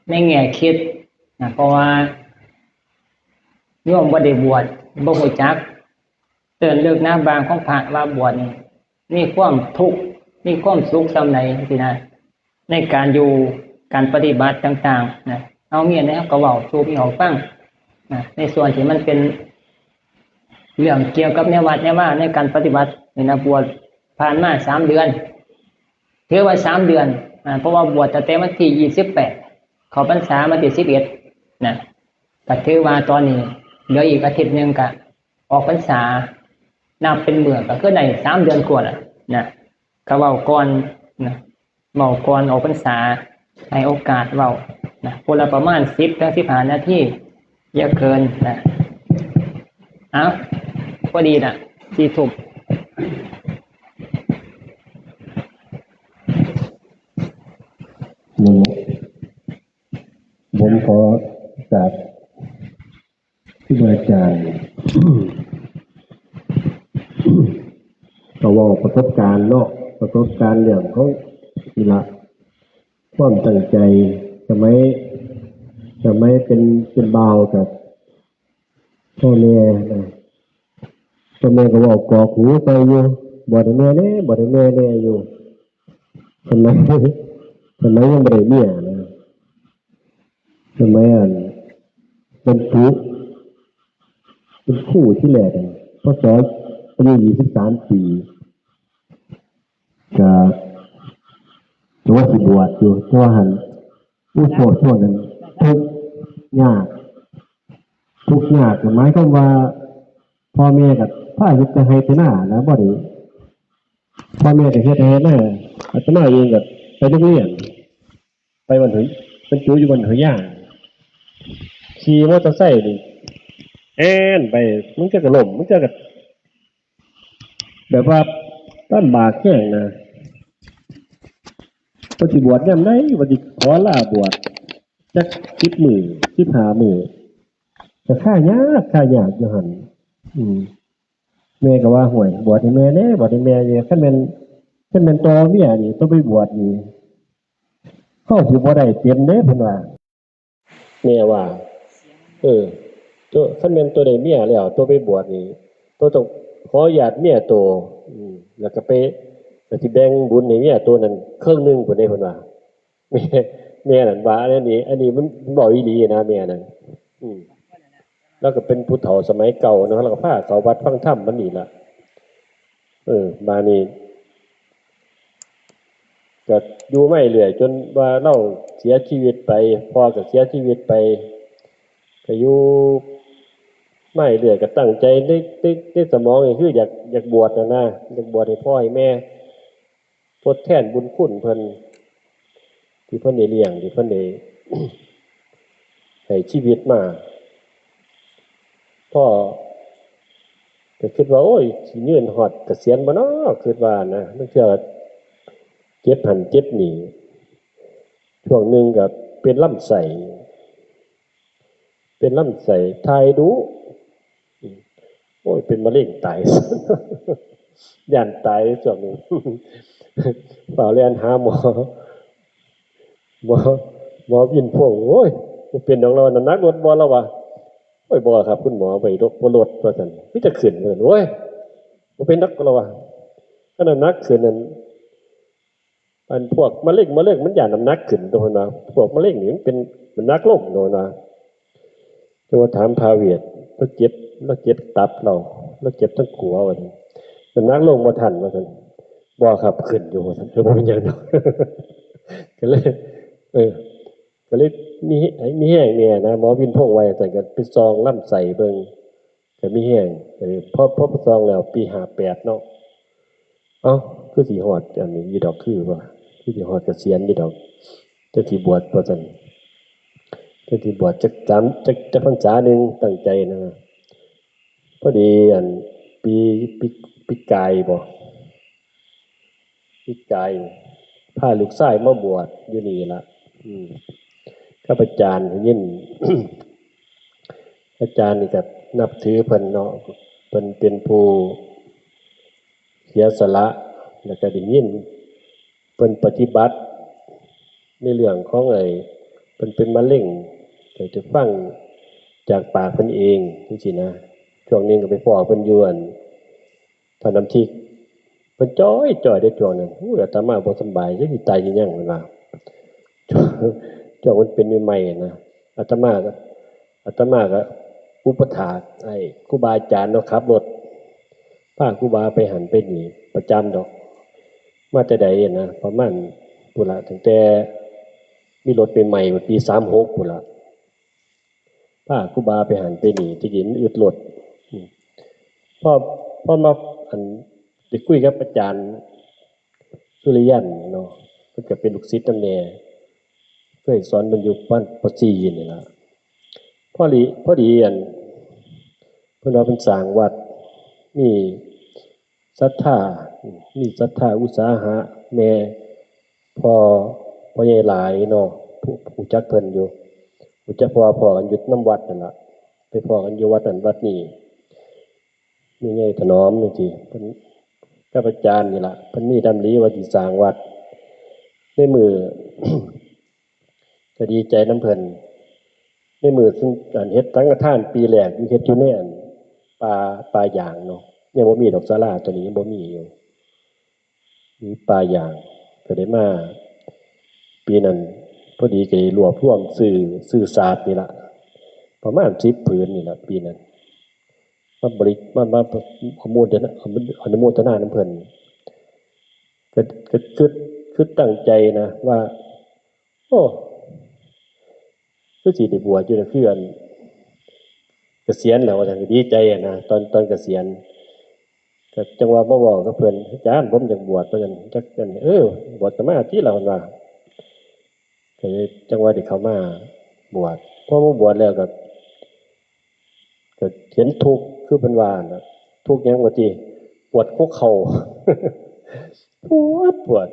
ในแง่คิดนะ เพราะว่าโยมบ่ได้บวช บ่รู้จัก เติบโตนเลิกหนาบางของพระว่าบวชนี่ มีความทุกข์ มีความสุขส่ำใด จังซี่นะ ในการอยู่ การปฏิบัติต่างๆนะ เฮามีอันใดเฮาก็เว้าสู่พี่น้องฟังนะ ในส่วนที่มันเป็นเรื่องเกี่ยวกับแนววัดแนววา ในการปฏิบัตินี่นะ บวชผ่านมาสามเดือน ถือว่าสามเดือนนะ เพราะว่าบวชตั้งแต่วันที่ยี่สิบแปด เข้าพรรษาวันที่สิบเอ็ดนะ ก็ถือว่าตอนนี้เหลืออีกอาทิตย์หนึ่งก็ออกพรรษา นับเป็นมื้อก็คือได้สามเดือนกว่าแล้วนะ ก็เว้าก่อนนะ เว้าก่อนออกพรรษา ให้โอกาสเว้านะ ผู้ละประมาณสิบถึงสิบห้านาที อย่าเกินนะ เอ้า พอดีน่ะ สี่ทุ่ม นั่นแหละ ผมขอโอกาส ครูบาอาจารย์ ก็เว้าประสบการณ์เนาะ ประสบการณ์เรื่องของนี่ละ ความตั้งใจ สมัย สมัยเป็น เป็นบ่าวกับพ่อแม่นะ พ่อแม่ก็เว้ากรอกหูใส่อยู่ บวชให้แม่แน่ บวชให้แม่แน่อยู่ สมัย สมัยยังบ่ได้เมียนะ สมัยอันบรรจุเป็นครูที่แรกอะ พ.ศ. อายุยี่สิบสามปี ก็ ก็ว่าสิบวชอยู่ แต่ว่าหั่น โอ้ ช่วง ช่วงนั้นทุกข์ยาก ทุกข์ยาก หมายความว่า พ่อแม่ก็พาเฮ็ดแต่ไร่แต่นานะ บ่ได้ พ่อแม่ก็เฮ็ดไร่เฮ็ดนา อาตมาเองก็ไปโรงเรียน ไปบ้านห้วย บรรจุอยู่บ้านห้วยยาง ขี่มอเตอร์ไซค์นี่ แอ่นไป มันก็ล้ม มันก็ แบบว่าลำบากแฮงนะ ว่าสิบวชยามใด ว่าสิขอลาบวชจักสิบมื้อ สิบห้ามื้อ ก็คายาก คายากอยู่หั่น อืม แม่ก็ว่า "ห้วย บวชให้แม่แน่ บวชให้แม่แน่ คันแม่น คันแม่นต่อเมียนี่ ต้องไปบวชนี่ เฮาสิบ่ได้เต็มเด้เพิ่นว่า แม่ว่า เออ ตัว คันแม่นตัวได้เมียแล้ว ตัวไปบวชนี่ ตัวต้องขออนุญาตเมียตัว อืม แล้วก็ไป ก็สิแบ่งบุญให้เมียตัวนั้นครึ่งหนึ่งพุ้นเด้เพิ่นว่า แม่ แม่นั่นว่า อันนี้ อันนี้มัน มันเว้าอีหลีนะ แม่นั่น อืม แล้วก็เป็นผู้เฒ่าสมัยเก่าเนาะ แล้วก็พาเข้าวัดฟังธรรมมันนี่ล่ะ เออ บาดนี้ ก็อยู่มาเรื่อยจนว่าลาวเสียชีวิตไป พ่อก็เสียชีวิตไป ก็อยู่มาเรื่อย ก็ตั้งใจใน ใน ในสมองนี่คืออยาก อยากบวชน่ะนะ อยากบวชให้พ่อให้แม่ ทดแทนบุญคุณเพิ่น ที่เพิ่นได้เลี้ยง ที่เพิ่นได้ ให้ชีวิตมา พ่อก็คิดว่า โอ้ย สิยืนฮอดเกษียณบ่น้อ คิดว่านะ ลางเทื่อเจ็บหั้นเจ็บนี่ ช่วงหนึ่งก็เป็นลำไส้ เป็นลำไส้ ถ่ายดู โอ้ย เป็นมะเร็งตาย ย่านตายช่วงนี้ ฟ้าวแล่นหาหมอ หมอ หมอวินพงษ์ โอ้ย บ่เป็นดอก ลาวว่า น้ำหนักลดบ่ ลาวว่า โอ้ย บ่ครับคุณหมอ บ่ลด บ่ลด ว่าซั่น มีแต่ขึ้น ว่าซั่น โอ้ย บ่เป็นดอก ลาวว่า คันน้ำหนักขึ้นนั่น อันพวกมะเร็ง มะเร็งมันย่านน้ำหนักขึ้น ตัวเพิ่นว่า พวกมะเร็งนี่มันเป็นน้ำหนักลง ตัวเพิ่นว่า จั่งว่าถามพระเวช ลาวเจ็บ ลาวเจ็บตับลาว ลาวเจ็บทางขัว ว่าซั่น น้ำหนักลงบ่ทัน ว่าซั่น บ่ครับ ขึ้นอยู่ ว่าซั่น เออ บ่เป็นหยังดอก ก็เลย เออ ก็เลยมี มีแฮงแหน่นะ หมอวินพงษ์ว่าจั่งซั้น ก็ไปส่องลำไส้เบิ่ง ก็มีแฮง เออ พอ พอไปส่องแล้ว ปีห้าแปดเนาะ เอ้า คือสิฮอดอันนี้อยู่ดอก คือว่า คือสิฮอดเกษียณอยู่ดอก จักสิบวช ว่าซั่น จักสิบวชจักสาม จัก จักพรรษาหนึ่ง ตั้งใจนะ พอดีอัน ปี ปี ปีกายบ่ ปีกาย พาลูกชายมาบวชอยู่นี่ล่ะ อืม กับอาจารย์ ได้ยิน อาจารย์นี่ก็นับถือเพิ่นเนาะ เพิ่นเป็นผู้เสียสละ แล้วก็ได้ยินเพิ่นปฏิบัติในเรื่องของไอ้ เพิ่นเป็นมะเร็ง ก็จะฟังจากปากเพิ่นเองจั่งซี้นะ ช่วงหนึ่งก็ไปพ้อเพิ่นอยู่อัน ท่าน้ำทิก เพิ่นจ้อยจ้อยเด้อช่วงนั้น โอ้ย อาตมาบ่สำบาย จักสิตายสิหยัง เพิ่นว่า ช่วงมันเป็นใหม่ๆนะ อาตมาก็ อาตมาก็อุปถากให้ครูบาอาจารย์เนาะ ขับรถพาครูบาไปหั้นไปนี่ประจำดอก มาแต่ใดนะ ประมาณพุ้นละ ตั้งแต่มีรถใหม่ๆ ปีสามหกพุ้นละ พาครูบาไปหั้นไปนี่ แต่กี้มันอึดรถ อืม พอ พอมา อัน ได้คุยกับอาจารย์สุริยันเนาะ เพิ่นก็เป็นลูกศิษย์นำแหน่ เคยสอนเพิ่นอยู่ป ป.สี่ นี่ล่ะ พอดี พอดี อัน เพิ่นว่าเพิ่นสร้างวัด มีศรัทธา มีศรัทธาอุตสาหะแหน่ พ่อ พ่อใหญ่หลายเนาะ ผู้ รู้จักเพิ่นอยู่ รู้จัก เพราะว่าพ้อกันอยู่นำวัดนั่นล่ะ ไปพ้อกันอยู่วัดนั้นวัดนี้ แม่ใหญ่ถนอมจั่งซี้ เพิ่นกับอาจารย์นี่ล่ะ เพิ่นมีดำริว่าสิสร้างวัด ในมื้อ ก็ดีใจนำเพิ่น ในมื้อซึ่งอันเฮ็ดสังฆทานปีแรก อยู่ เฮ็ดอยู่ในอันป่า ป่ายางเนาะ ยังบ่มีดอกศาลาตัวนี้ ยังบ่มีอยู่ มีป่ายาง ก็ได้มา ปีนั้นพอดีก็ได้รวบรวมซื้อ ซื้อสาดนี่ล่ะ ประมาณสิบผืนนี่ล่ะ ปีนั้น มาบริ มา มาอนุโมทนา อนุโมทนานำเพิ่น ก็ ก็คิด คิดตั้งใจนะว่า โอ้ คือสิได้บวชอยู่นะ คืออัน เกษียณแล้วว่าซั่น ก็ดีใจอะนะ ตอน ตอนเกษียณ ก็จั่งว่ามาเว้ากับเพิ่น อาจารย์ ผมอยากบวช ว่าซั่น จักอัน เออ บวชก็มาติล่ะ เพิ่นว่า ก็เลยจั่งว่าได้เข้ามาบวช พอมาบวชแล้วก็ ก็เห็นทุกข์ คือเพิ่นว่าน่ะ ทุกข์หยังว่าติ ปวดหัวเข่า ปวด ปวด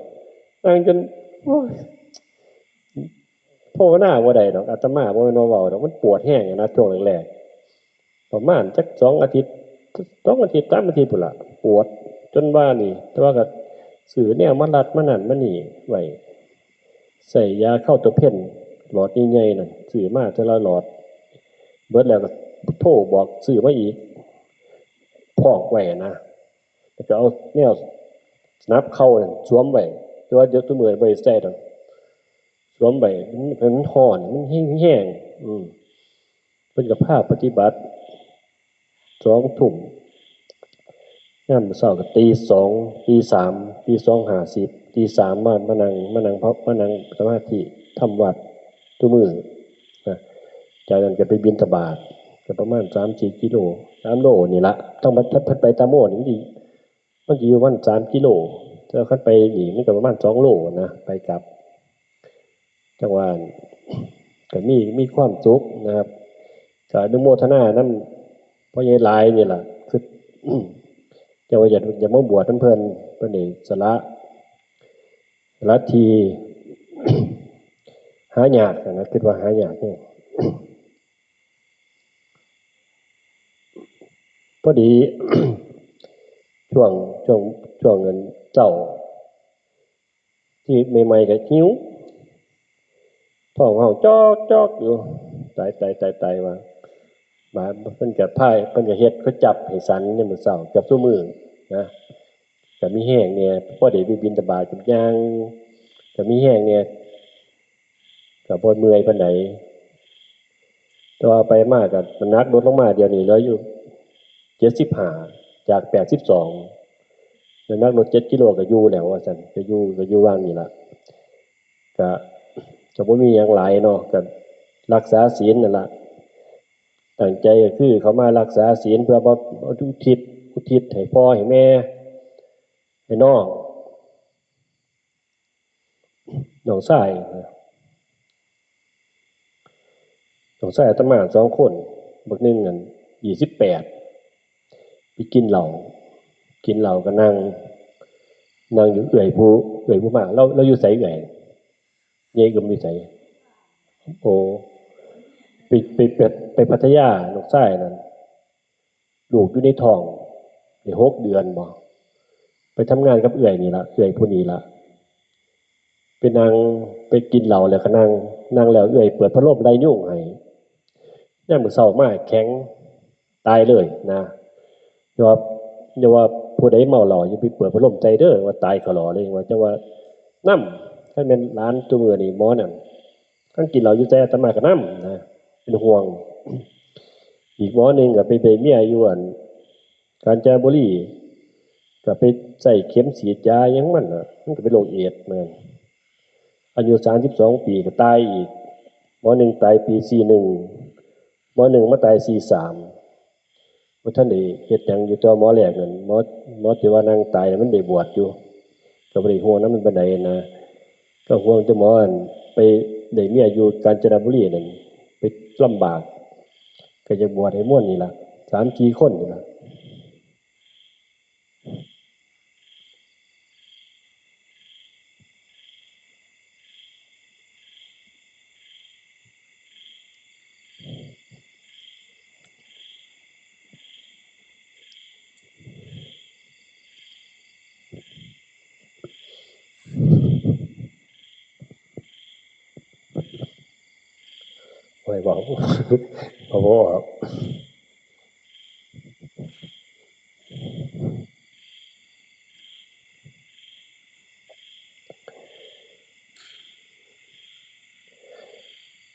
นั่งจน โอ้ย ภาวนาบ่ได้ดอก อาตมาบ่แม่นว่าเว้าดอก มันปวดแฮงอะนะ ช่วงแรกๆ ประมาณจักสองอาทิตย์ สองอาทิตย์ สามอาทิตย์พุ้นล่ะ ปวดจนว่านี่ แต่ว่าก็ซื้อแนวมารัดมานั่นมานี่ไว้ ใส่ยาเข้าตัวเพ่นหลอดใหญ่ๆนั่น ซื้อมาแต่ละหลอด เบิดแล้วก็โทรบอกซื้อมาอีก พอกไว้นะ แล้วก็เอาแนวสนับเข่านั่นสวมไว้ แต่ว่าเดี๋ยวซุมื้อบ่ได้ใส่ดอก สวมไว้ มัน มันฮ้อน มันแฮงๆ อืม เพิ่นก็พาปฏิบัติ สองทุ่ม ยามมื้อเช้าก็ตีสอง ตีสาม ตีสองห้าสิบ ตีสามมา มานั่ง มานั่งพัก มานั่งสมาธิ ทำวัตร ทุกมื้อนะ จากนั้นก็ไปบิณฑบาต ก็ประมาณสามสี่กิโล สามโลนี่ละ ต้องมา ถ้าเพิ่นไปตามโมนี่มันสิ มันสิอยู่ประมาณสามกิโล แต่คันไปนี่มันก็ประมาณสองโลนะ ไปกลับ จังว่า ก็มี มีความสุขนะครับ ก็อนุโมทนานำพ่อใหญ่หลายนี่ล่ะ คือ จังว่าอยาก อยากมาบวชนำเพิ่น เพิ่นนี่สละ สละที่ หายากนะ คิดว่าหายากแฮง พอดี ช่วง ช่วง ช่วงเงินเจ้า ที่ใหม่ๆก็หิว ท้องเฮาจอกๆอยู่ ตายๆๆๆ ว่า บาดเพิ่นก็พา เพิ่นก็เฮ็ดก๋วยจั๊บให้ฉันยามมื้อเช้า เกือบซุมื้อนะ ก็มีแฮงแหน่ พอได้ไปบิณฑบาตกับย่าง ก็มีแฮงแหน่ ก็บ่เมื่อยปานใด แต่ว่าไปมาก็น้ำหนักลดลงมา เดี๋ยวนี้เหลืออยู่เจ็ดสิบห้า จากแปดสิบสอง น้ำหนักลดเจ็ดกิโลก็อยู่แล้วว่าซั่น ก็อยู่ ก็อยู่ว่างนี่ล่ะ ก็ ก็บ่มีหยังหลายเนาะ ก็รักษาศีลนั่นล่ะ ตั้งใจก็คือเข้ามารักษาศีลเพื่อบ่อุทิศ อุทิศให้พ่อให้แม่ ให้น้อง น้องชาย น้องชายอาตมาสองคน บักหนึ่งนั่นยี่สิบแปด ไปกินเหล้า กินเหล้าก็นั่ง นั่งอยู่ เอื้อยผู้ เอื้อยผู้มา ลาว ลาวอยู่ไสเอื้อย ใหญ่กึมอยู่ไส โอ้ ไป ไป ไป ไปพัทยา น้องชายนั่น ลูกอยู่ในท้องได้หกเดือนบ่ ไปทำงานกับเอื้อยนี่ล่ะ เอื้อยผู้นี้ล่ะ ไปนั่ง ไปกินเหล้าแล้วก็นั่ง นั่งแล้วเอื้อยเปิดพัดลมไล่ยุงให้ ยามมื้อเช้ามาแข็งตายเลยนะ อย่าว่า อย่าว่าผู้ใดเมาเหล้าอย่าไปเปิดพัดลมใส่เด้อ ว่าตายคาหลอเลย ว่าจั่งว่านำ คันแม่นหลานซุมื้อนี้หมอนั่น คันกินเหล้าอยู่ไสอาตมาก็นำนะ เป็นห่วง อีกหมอหนึ่งก็ไปได้เมียอยู่อันกาญจนบุรี ก็ไปใส่เข็มฉีดยาหยังมันน่ะ มันก็เป็นโรคเอดส์แม่น อายุสามสิบสองปีก็ตายอีก หมอหนึ่งตายปีสี่หนึ่ง หมอหนึ่งมาตายสี่สาม บ่ทันได้เฮ็ดหยังอยู่ แต่ว่าหมอแรกนั่น หมอ หมอที่ว่านั่งตายน่ะมันได้บวชอยู่ ก็บ่ได้ห่วงนำมันปานใดนะ ก็ห่วงแต่หมออันไปได้เมียอยู่กาญจนบุรีนั่น ไปลำบาก ก็อยากบวชให้ม่วนนี่ล่ะ สามสี่คนนี่ล่ะ โอ้ย เว้า เว้าบ่ออก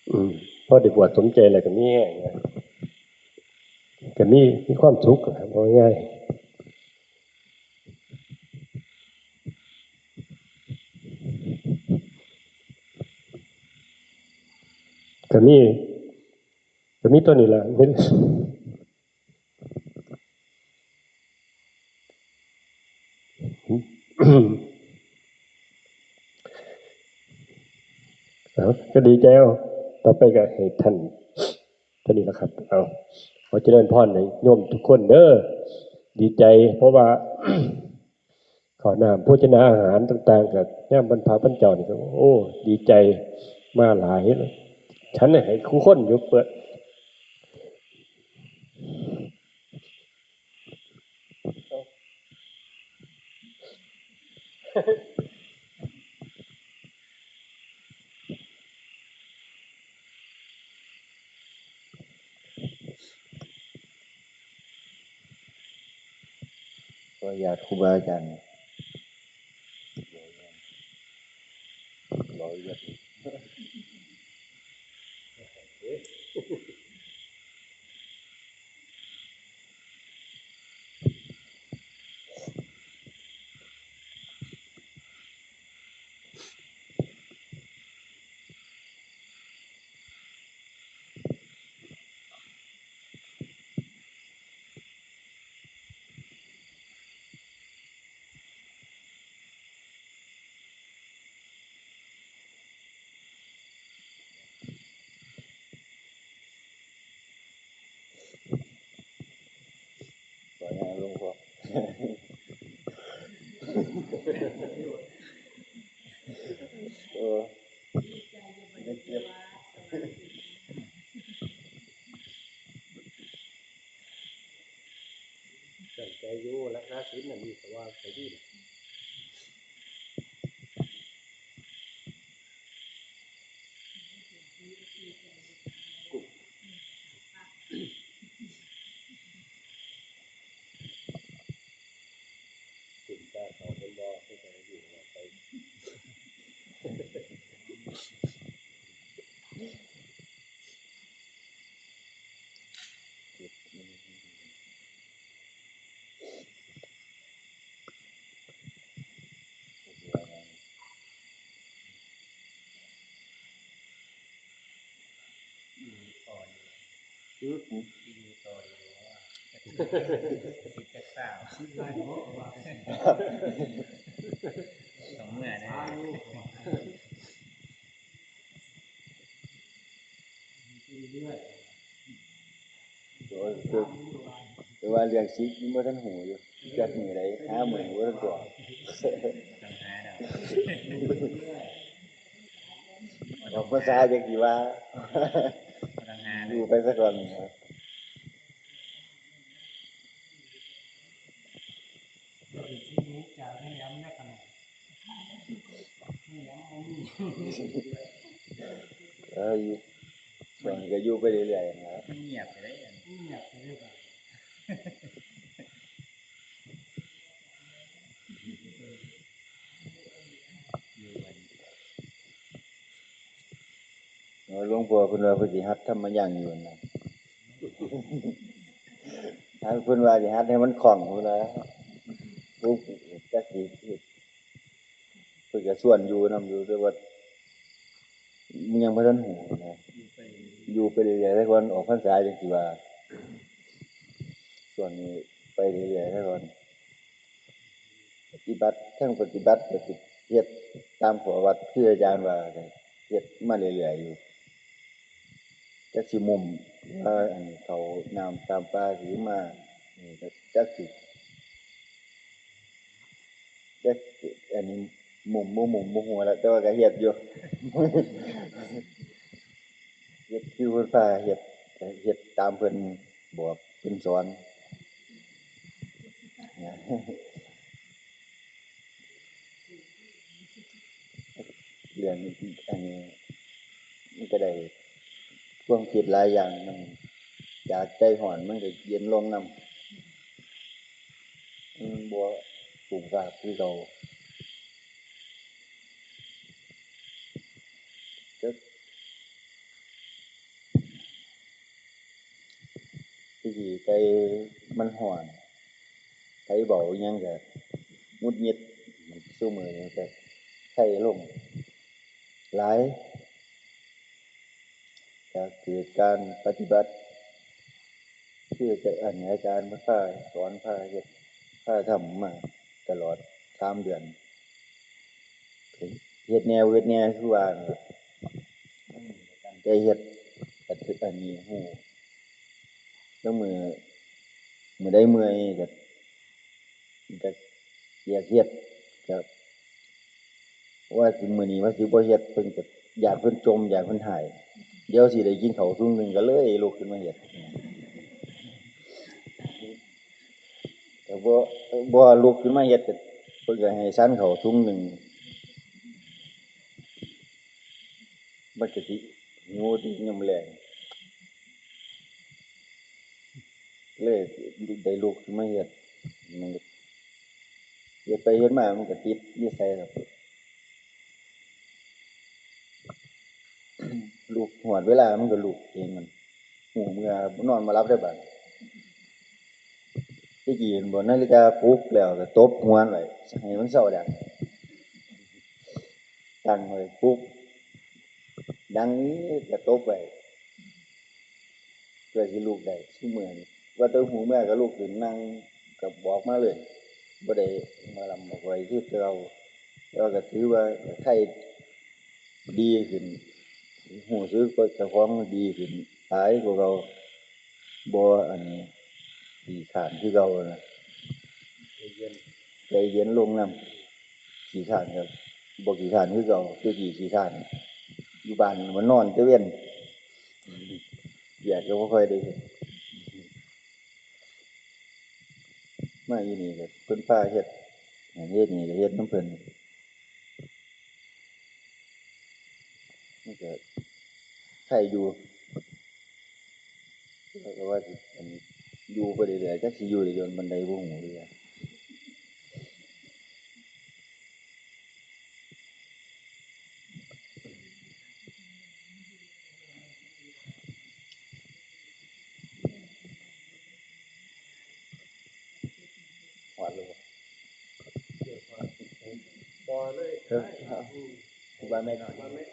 อืม พอได้บวชสมใจแล้วก็มีแฮงนะ ก็มี มีความสุขอะ เว้าง่าย ก็มี ก็มีเท่านี้ล่ะ เอา ก็ดีใจเอา ต่อไปก็ให้ท่าน เท่านี้ล่ะครับ เอา ขอเจริญพรให้โยมทุกคนเด้อ ดีใจ เพราะว่า ข้าวน้ำโภชนาอาหารต่างๆ ก็ยามวันพระวันเจ้านี่ก็ โอ้ ดีใจ มาหลาย ฉันให้คู่คนอยู่ เปิด เ ขออนุญาตครูบาอาจารย์ ขออนุญาต ขออนุญาตหลวงพ่อ เออ ไม่เก็บ ตั้งใจอยู่รักษาศีลน่ะ มีสว่างไปดีน่ะ กลุ่มการเขาเป็นบ่ที่จะอยู่ไป อืม สิบเจ็ดสาว สิบเอ็ด สองเมื่อนะ โอ้ย คือ แต่ว่าเรื่องสิทธิ์มันบ่ทันฮู้อยู่ จักมื้อใด หามื้อบ่ทันพอ ต้องหาดอก ออกพรรษาจั่งสิว่า ต้องหา อยู่ไปซะก่อนครับ เออ อยู่ ช่วงนี้ก็อยู่ไปเรื่อยๆนะ มันเงียบไปเลยอะ เงียบไปเลยอะ อยู่อัน เออ หลวงพ่อเพิ่นว่าเพิ่นสิหัดธรรมยังอยู่นะ ถ้าเพิ่นว่าสิหัดให้มันคล่องพุ้นนะ ปุ๊บ จักสิ เพิ่นก็ชวนอยู่นำอยู่ แต่ว่ายังบ่ทันฮู้นะ อยู่ไปเรื่อยๆ ซะก่อน ออกพรรษาจั่งสิว่า ช่วงนี้ไปเรื่อยๆ ซะก่อน ปฏิบัติ ทั้งปฏิบัติก็สิเฮ็ดตามข้อวัด คืออาจารย์ว่า ก็เฮ็ดมาเรื่อยๆ อยู่ จักสิมุมว่า อันนี้เขาน้ำตามป่าสิมา นี่ก็จักสิ จักสิ อันนี้มุมบ่มุมบ่ฮู้ละ แต่ว่าก็เฮ็ดอยู่ เฮ็ดคือเพิ่นพาเฮ็ด ก็เฮ็ดตามเพิ่นบอกเพิ่นสอน เรื่องอันนี้มันก็ได้ความคิดหลายอย่าง มันจากใจฮ้อนมันก็เย็นลงนำ มันบ่ฟุ้งซ่านคือเก่า จัก ที่จริงใจมันฮ้อน ไผเว้าอิหยังก็หงุดหงิด ซุมื้อนี้ก็ไข้ลงหลาย ก็เกิดการปฏิบัติ คือจะ อันนี้อาจารย์เพิ่นพาสอน พาเฮ็ด พาทำมาตลอดสามเดือน เฮ็ดแหน่บ่เฮ็ดแหน่คือว่านั่นล่ะ ตั้งใจเฮ็ด ก็ถืออันนี้ฮู้ ลางมื้อ มื้อใดเมื่อยก็ ก็อยากเฮ็ด ก็ว่าสิมื้อนี้ว่าสิบ่เฮ็ด เพิ่นก็ย้านเพิ่นจ่ม ย้านเพิ่นฮ้าย เดี๋ยวสิได้กินข้าวถุงหนึ่ง ก็เลยลุกขึ้นมาเฮ็ด ก็บ่ บ่ลุกขึ้นมาเฮ็ด ก็เพิ่นก็ให้ฉันข้าวถุงหนึ่ง มันก็สิหิวติยามแลง เลยได้ลุกขึ้นมาเฮ็ด มัน เฮ็ดไปเฮ็ดมามันก็ติดนิสัยครับ ลุกฮอดเวลามันก็ลุกเองมัน ฮู้เมื่อ นอนบ่หลับเด้อบาดนี้ แต่กี้เห็นบ่ นาฬิกาปลุกแล้วก็ตบหัวมันไว้ ให้มันเซาดัง ตั้งไว้ปลุก ดังนี้ก็ตบไว้ เพื่อสิลุกได้ซุมื้อนี้ ว่าแต่ฮู้เมื่อก็ลุกขึ้นนั่ง ก็บอกมาเลย บ่ได้มาลำบ่ไหวคือเก่า แต่ว่าก็ถือว่าไข้ดีขึ้น ฮู้สึกว่าเจ้าของดีขึ้นหลายกว่าเก่า บ่อันนี้ขี้คร้านคือเก่านะ ใจเย็น ใจเย็นลงนำ ขี้คร้านครับ บ่ขี้คร้านคือเก่า แต่กี้ขี้คร้าน อยู่บ้านมันนอนแต่เว็น เวียกก็บ่ค่อยได้เฮ็ด มาอยู่นี่ก็เพิ่นพาเฮ็ด อันเฮ็ดนี่ก็เฮ็ดนำเพิ่น มันก็ไคอยู่ แล้วก็ว่าสิ อันนี้ อยู่ไปเรื่อยๆ จักสิอยู่ได้โดนปานใดบ่ฮู้เด้อ ฮอดแล้วบ่ บ่เลย เออ อืม ว่าแม่น ว่าแม่น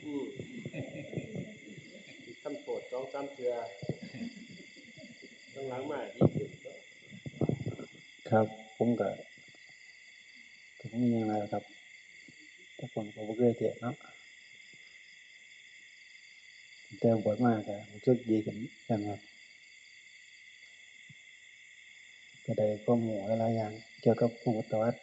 อืม อีกคำโปรดสองสามเทื่อ หลังๆมาดีขึ้น ครับ ผมก็ ก็บ่มีหยังหลายครับ แต่ก่อนก็บ่เคยเทศน์เนาะ แต่บวชมาก็รู้สึกดีขึ้นแล้วครับ ก็ได้ความรู้หลายๆอย่างเกี่ยวกับพระพุทธวัตร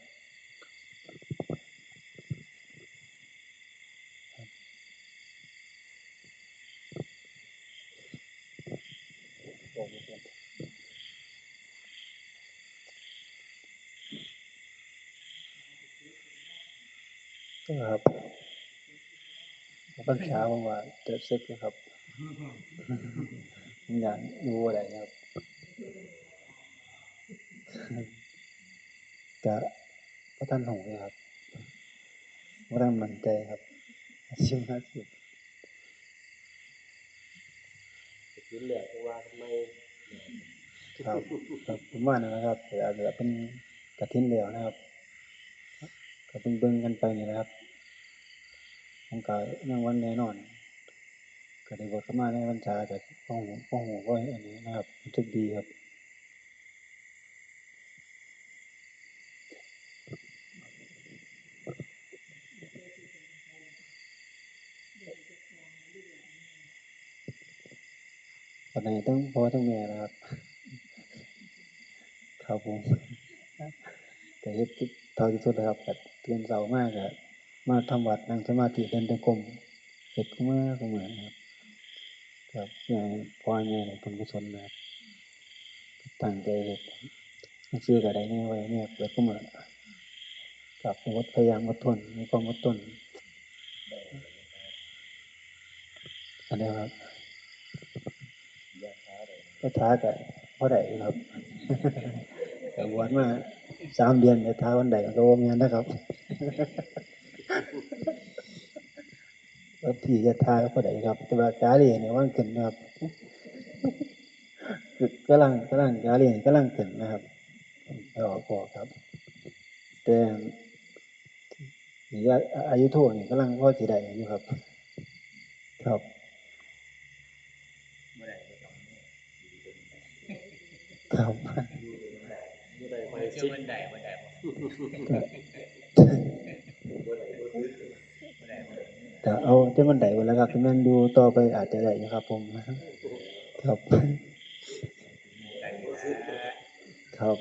ครับ พรรษาผมว่าจะเสร็จอยู่ครับ ผมอยากอยู่อะไรครับ ก็บ่ทันรู้เลยครับ บ่ทันมั่นใจครับ ห้าสิบห้าสิบ กฐินแล้วจั่งว่ากันใหม่ ครับ ครับ ประมาณนั้นนะครับ แต่อาจจะเป็นกฐินแล้วนะครับ ก็เบิ่งๆกันไปนี่นะครับ ผมก็ยังบ่แน่นอน ก็ได้บวชเข้ามาในพรรษา ก็พอฮู้ พอฮู้ พออันนี้นะครับ รู้สึกดีครับ ปานใด ทั้งพ่อทั้งแม่นะครับ ครับผม ก็เฮ็ดเท่าที่สุดนะครับ ก็ตื่นเช้ามาก็มาทำวัตร นั่งสมาธิ เดินจงกรม เฮ็ดคุมื้อคุมื้อนะครับ ครับ เพื่อให้พ่อให้แม่ได้บุญกุศลนะครับ ตั้งใจเฮ็ด จั่งซี้ก็ได้แหน่ บ่ได้แหน่ เปิดคุมื้อ ครับ อด พยายามอดทน มีความอดทน อันนี้ครับ ยะถาก็พอได้อยู่ครับ ก็บวชมาสามเดือน ยะถาวันใดก็บ่แม่นนะครับ วัตถิยะถาก็พอได้ครับ แต่ว่ากาเลนี่วางขึ้นนะครับ กำลัง กำลัง กาเลนี่กำลังขึ้นนะครับ ก็ ก็ครับ แต่ นี่อา อายุโทนี่กำลังพอสิได้อยู่ครับ ครับ บ่ได้ บ่ต้อง ครับ บ่ได้ บ่ได้ บ่ได้ บ่ได้ ก็เอาแต่มันได้บ่ล่ะครับ แต่มันอยู่ต่อไปอาจจะได้อยู่ครับผม ครับ ครับ ครับ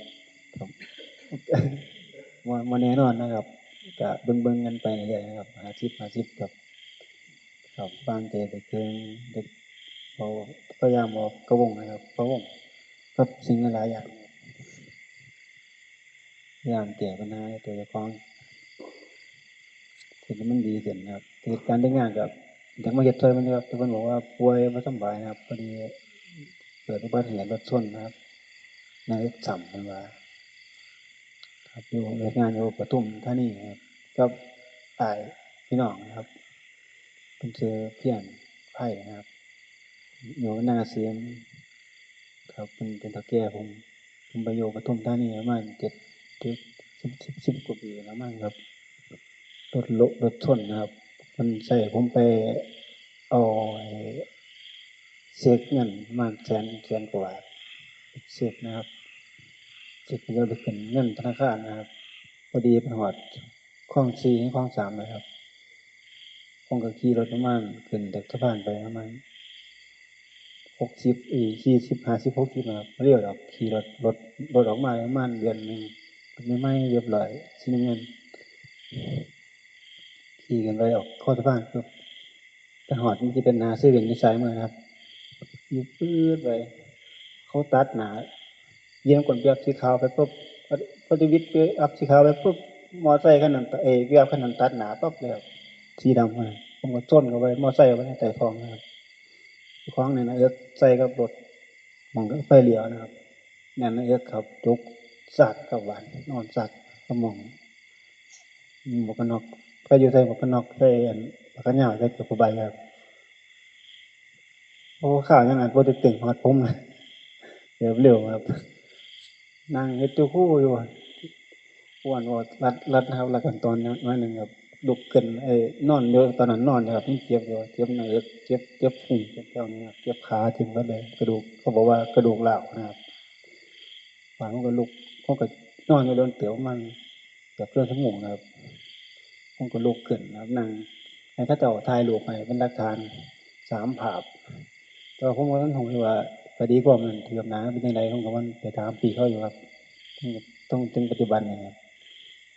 บ่ บ่แน่นอนนะครับ ก็เบิ่งๆกันไปเรื่อยๆนะครับ ห้าสิบห้าสิบครับ ครับ วางใจไปเถิง เด็ก บ่ พยายามบ่พะวงนะครับ พะวงกับสิ่งหลายๆอย่าง พยายามแก้ปัญหาให้ตัวเจ้าของ เฮ็ดให้มันดีขึ้นนะครับ เหตุการณ์เฮ็ดงานก็อยากมาเฮ็ดช่วยมันนะครับ แต่เพิ่นบอกว่าป่วยบ่สำบายนะครับ พอดีเกิดอุบัติเหตุรถชนนะครับ นายกซ้ำเพิ่นว่า ครับ อยู่เฮ็ดงานอยู่ปทุมธานีครับ กับอ้ายพี่น้องนะครับ เพิ่นชื่อเพียรไพรนะครับ อยู่นาเกษมครับ เพิ่นเป็นเฒ่าแก่ผม ผมไปอยู่ปทุมธานีประมาณเจ็ด เจ็ด สิบ สิบ สิบกว่าปีแล้วมั้งครับ รถโละ รถชนนะครับ เพิ่นใช้ผมไปเอาไอ้เช็คเงินประมาณแสน แสนกว่าบาท เช็คนะครับ เช็คเพื่อไปขึ้นเงินธนาคารนะครับ พอดีไปฮอดคลองสี่ คลองสามนะครับ ผมก็ขี่รถประมาณ ขึ้นจากสะพานไปประมาณ หกสิบ อี สี่สิบ ห้าสิบ หกสิบ นะครับ เลี้ยวออก ขี่รถ รถ รถออกมาประมาณเดือนหนึ่ง ใหม่ๆ เรียบร้อย สีน้ำเงิน ขี่กันไปออกคอสะพานปุ๊บ ไปฮอดมันสิเป็นหน้าเซเว่นอยู่ซ้ายมือนะครับ อยู่ปื๊ดไป เขาตัดหน้า เลี้ยวกดแว็บสีขาวไปปุ๊บ พอดีวิดแว็บสีขาวไปปุ๊บ มอไซค์คันนั้น เอ้ย แว็บคันนั้นตัดหน้าปั๊บเลยครับ สีดำมา ผมก็ชนเข้าไป มอไซค์ไว้ในใต้ท้องนะครับ เจ้าของเนี่ยนะเอิ๊กใส่กับรถ หม่องไฟเลี้ยวนะครับ แม่นนะเอิ๊กครับ จกสัดกับหวาน นอนสัดกับหม่อง อืม หมวกกันน็อก ใครอยู่ใส่หมวกกันน็อก ใส่อัน ผ้ากันหนาว ใส่เสื้อผ้าใบครับ โอ้ ข่าวยังอ่านบ่ได้เต็มฮอดผมเลย เร็วๆครับ นั่งเฮ็ดเจ้าคู่อยู่ อ้วนว่ารัด รัดนะครับ รัดกันตอนน้อยหนึ่งครับ ลุกขึ้น เอ้ย นอนอยู่ ตอนนั้นนอนอยู่ครับ มันเจ็บอยู่ เจ็บหน้าอก เจ็บ เจ็บพุง เจ็บแถวนี้ครับ เจ็บขา เจ็บหมดเลย กระดูก เขาบอกว่ากระดูกร้าวนะครับ บาดผมก็ลุก ผมก็นอนอยู่โดนเติบ ประมาณเกือบครึ่งชั่วโมงนะครับ ผมก็ลุกขึ้นนะครับ นั่ง ให้เขาเจ้าถ่ายรูปให้เป็นหลักฐาน สามภาพ แต่ว่าผมก็บ่ทันรู้ว่าคดีความมันคืบหน้าเป็นจั่งใด ผมก็ว่าไปถามพี่เขาอยู่ครับ จน จน จนปัจจุบันนี้ครับ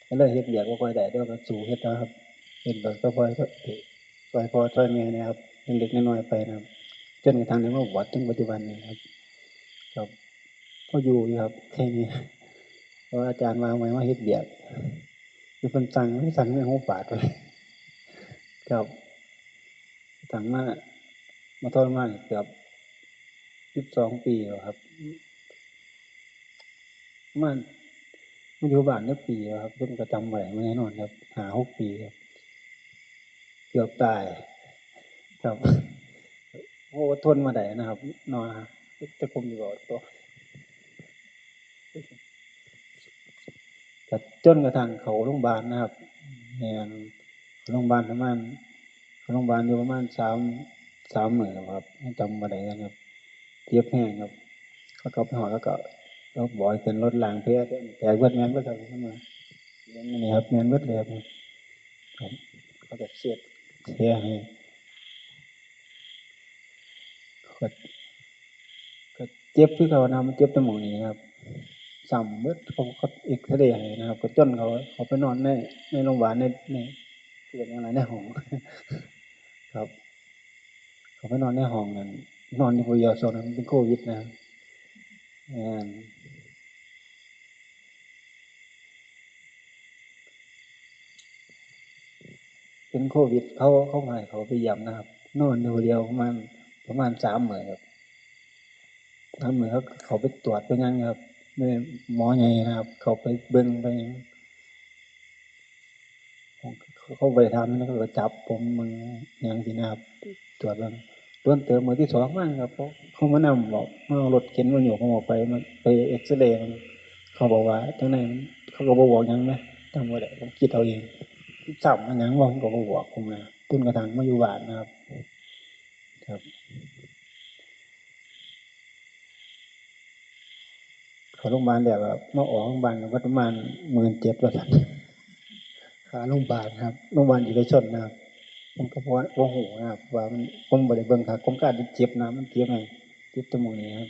ก็เลยเฮ็ดเวียกบ่ค่อยได้ แต่ว่าก็สู้เฮ็ดนะครับ เฮ็ดแบบก็พอ ก็ช่วยพ่อช่วยแม่นะครับ เล็กๆน้อยๆไปนะครับ จนกระทั่งได้มาบวชถึงปัจจุบันนี้ครับ ครับ พออยู่อยู่ครับ แค่นี้ เพราะว่าอาจารย์ว่าให้มาเฮ็ดเวียก คือเพิ่นสั่ง เพิ่นสั่งให้เฮาปาดไว้ ครับ สั่งมา มาทรมานเกือบ สิบสองปีแล้วครับ มา มาอยู่บ้านได้ปีแล้วครับ เพิ่นก็จำบ่ได้แน่นอนครับ ห้าหกปีครับ เกือบตาย ครับ โอ้ ทนมาได้นะครับ เนาะ แต่ผมอยู่บ่ตัว ก็จนกระทั่งเข้าโรงพยาบาลนะครับ แม่น เข้าโรงพยาบาลประมาณ เข้าโรงพยาบาลอยู่ประมาณสาม สามมื้อครับ ยังจำบ่ได้นะครับ เจ็บแฮงครับ เขาก็ไปฮอด แล้วก็ เขาบอกให้ขึ้นรถล้างแผล แผลเบิดแม่นเบิดครับ นี่ครับ แม่นเบิดเลยครับ ครับ เขาก็เช็ดแผลให้ ก็ ก็เจ็บคือเก่านะ มันเจ็บแต่หม่องนี้ครับ ซ้ำเบิด เขา เขาเอกซเรย์ให้นะครับ ก็จนเขา เขาไปนอนใน ในโรงพยาบาล ใน ใน เรียกหยังล่ะ ในห้อง ครับ เขาไปนอนในห้องนั่น นอนอยู่ผู้เดียว ช่วงนั้นมันเป็นโควิดนะ แม่น เป็นโควิด เขา เขาให้เขาไปเยี่ยมนะครับ นอนอยู่ผู้เดียวประมาณ ประมาณสามมื้อครับ สามมื้อเขา เขาไปตรวจไปหยังครับ แม่นหมอใหญ่นะครับ เขาไปเบิ่งไปหยัง ผม เขา เขาบ่ได้ถามนะ เขาก็จับผมเบิ่งหยังซี้นะครับ ตรวจเบิ่ง โดนเติบ มื้อที่สองมาครับ เขา เขามานำบอก มาเอารถเข็นมาโยกผมออกไป มาไปเอกซเรย์มัน เขาบอกว่าจั่งใดมัน เขาก็บ่บอกหยังนะ จำบ่ได้ ผมคิดเอาเอง ซ้ำมันหยังวะ ผมก็บ่บอกผมนะ จนกระทั่งมาอยู่บ้านนะครับ ครับ เข้าโรงพยาบาลแล้ว มาออกโรงพยาบาลก็ประมาณหมื่นเจ็ด ว่าซั่น ค่าโรงพยาบาลครับ โรงพยาบาลเอกชนนะครับ ผมก็บ่ บ่ฮู้นะครับ ว่ามัน ผมบ่ได้เบิ่งค่า ผมก็อาจจะเจ็บนะ มันเจ็บไง เจ็บแต่หม่องนี้ครับ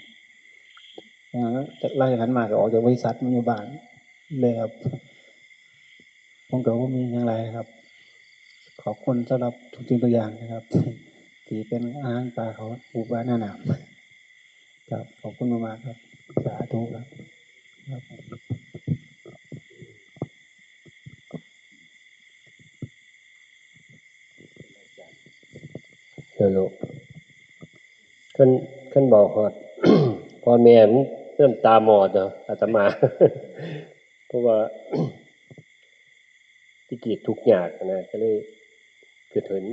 อ่า หลังจากนั้นมาก็ออกจากบริษัทมาอยู่บ้านเลยครับ ผมก็บ่มีหยังหลายครับ ขอบคุณสำหรับทุกสิ่งทุกอย่างนะครับ ที่เป็นอาหารปลาเขาปูปลาหน้าหนาม ครับ ขอบคุณมากๆครับ สาธุครับ ครับ ฮัลโหล คัน คันบอกฮอด พ่อแม่มันน้ำตาหมอดเนาะ อาตมา ราะว่า ที่เกียดทุกข์ยากนะ ก็เลยเกิดเห็น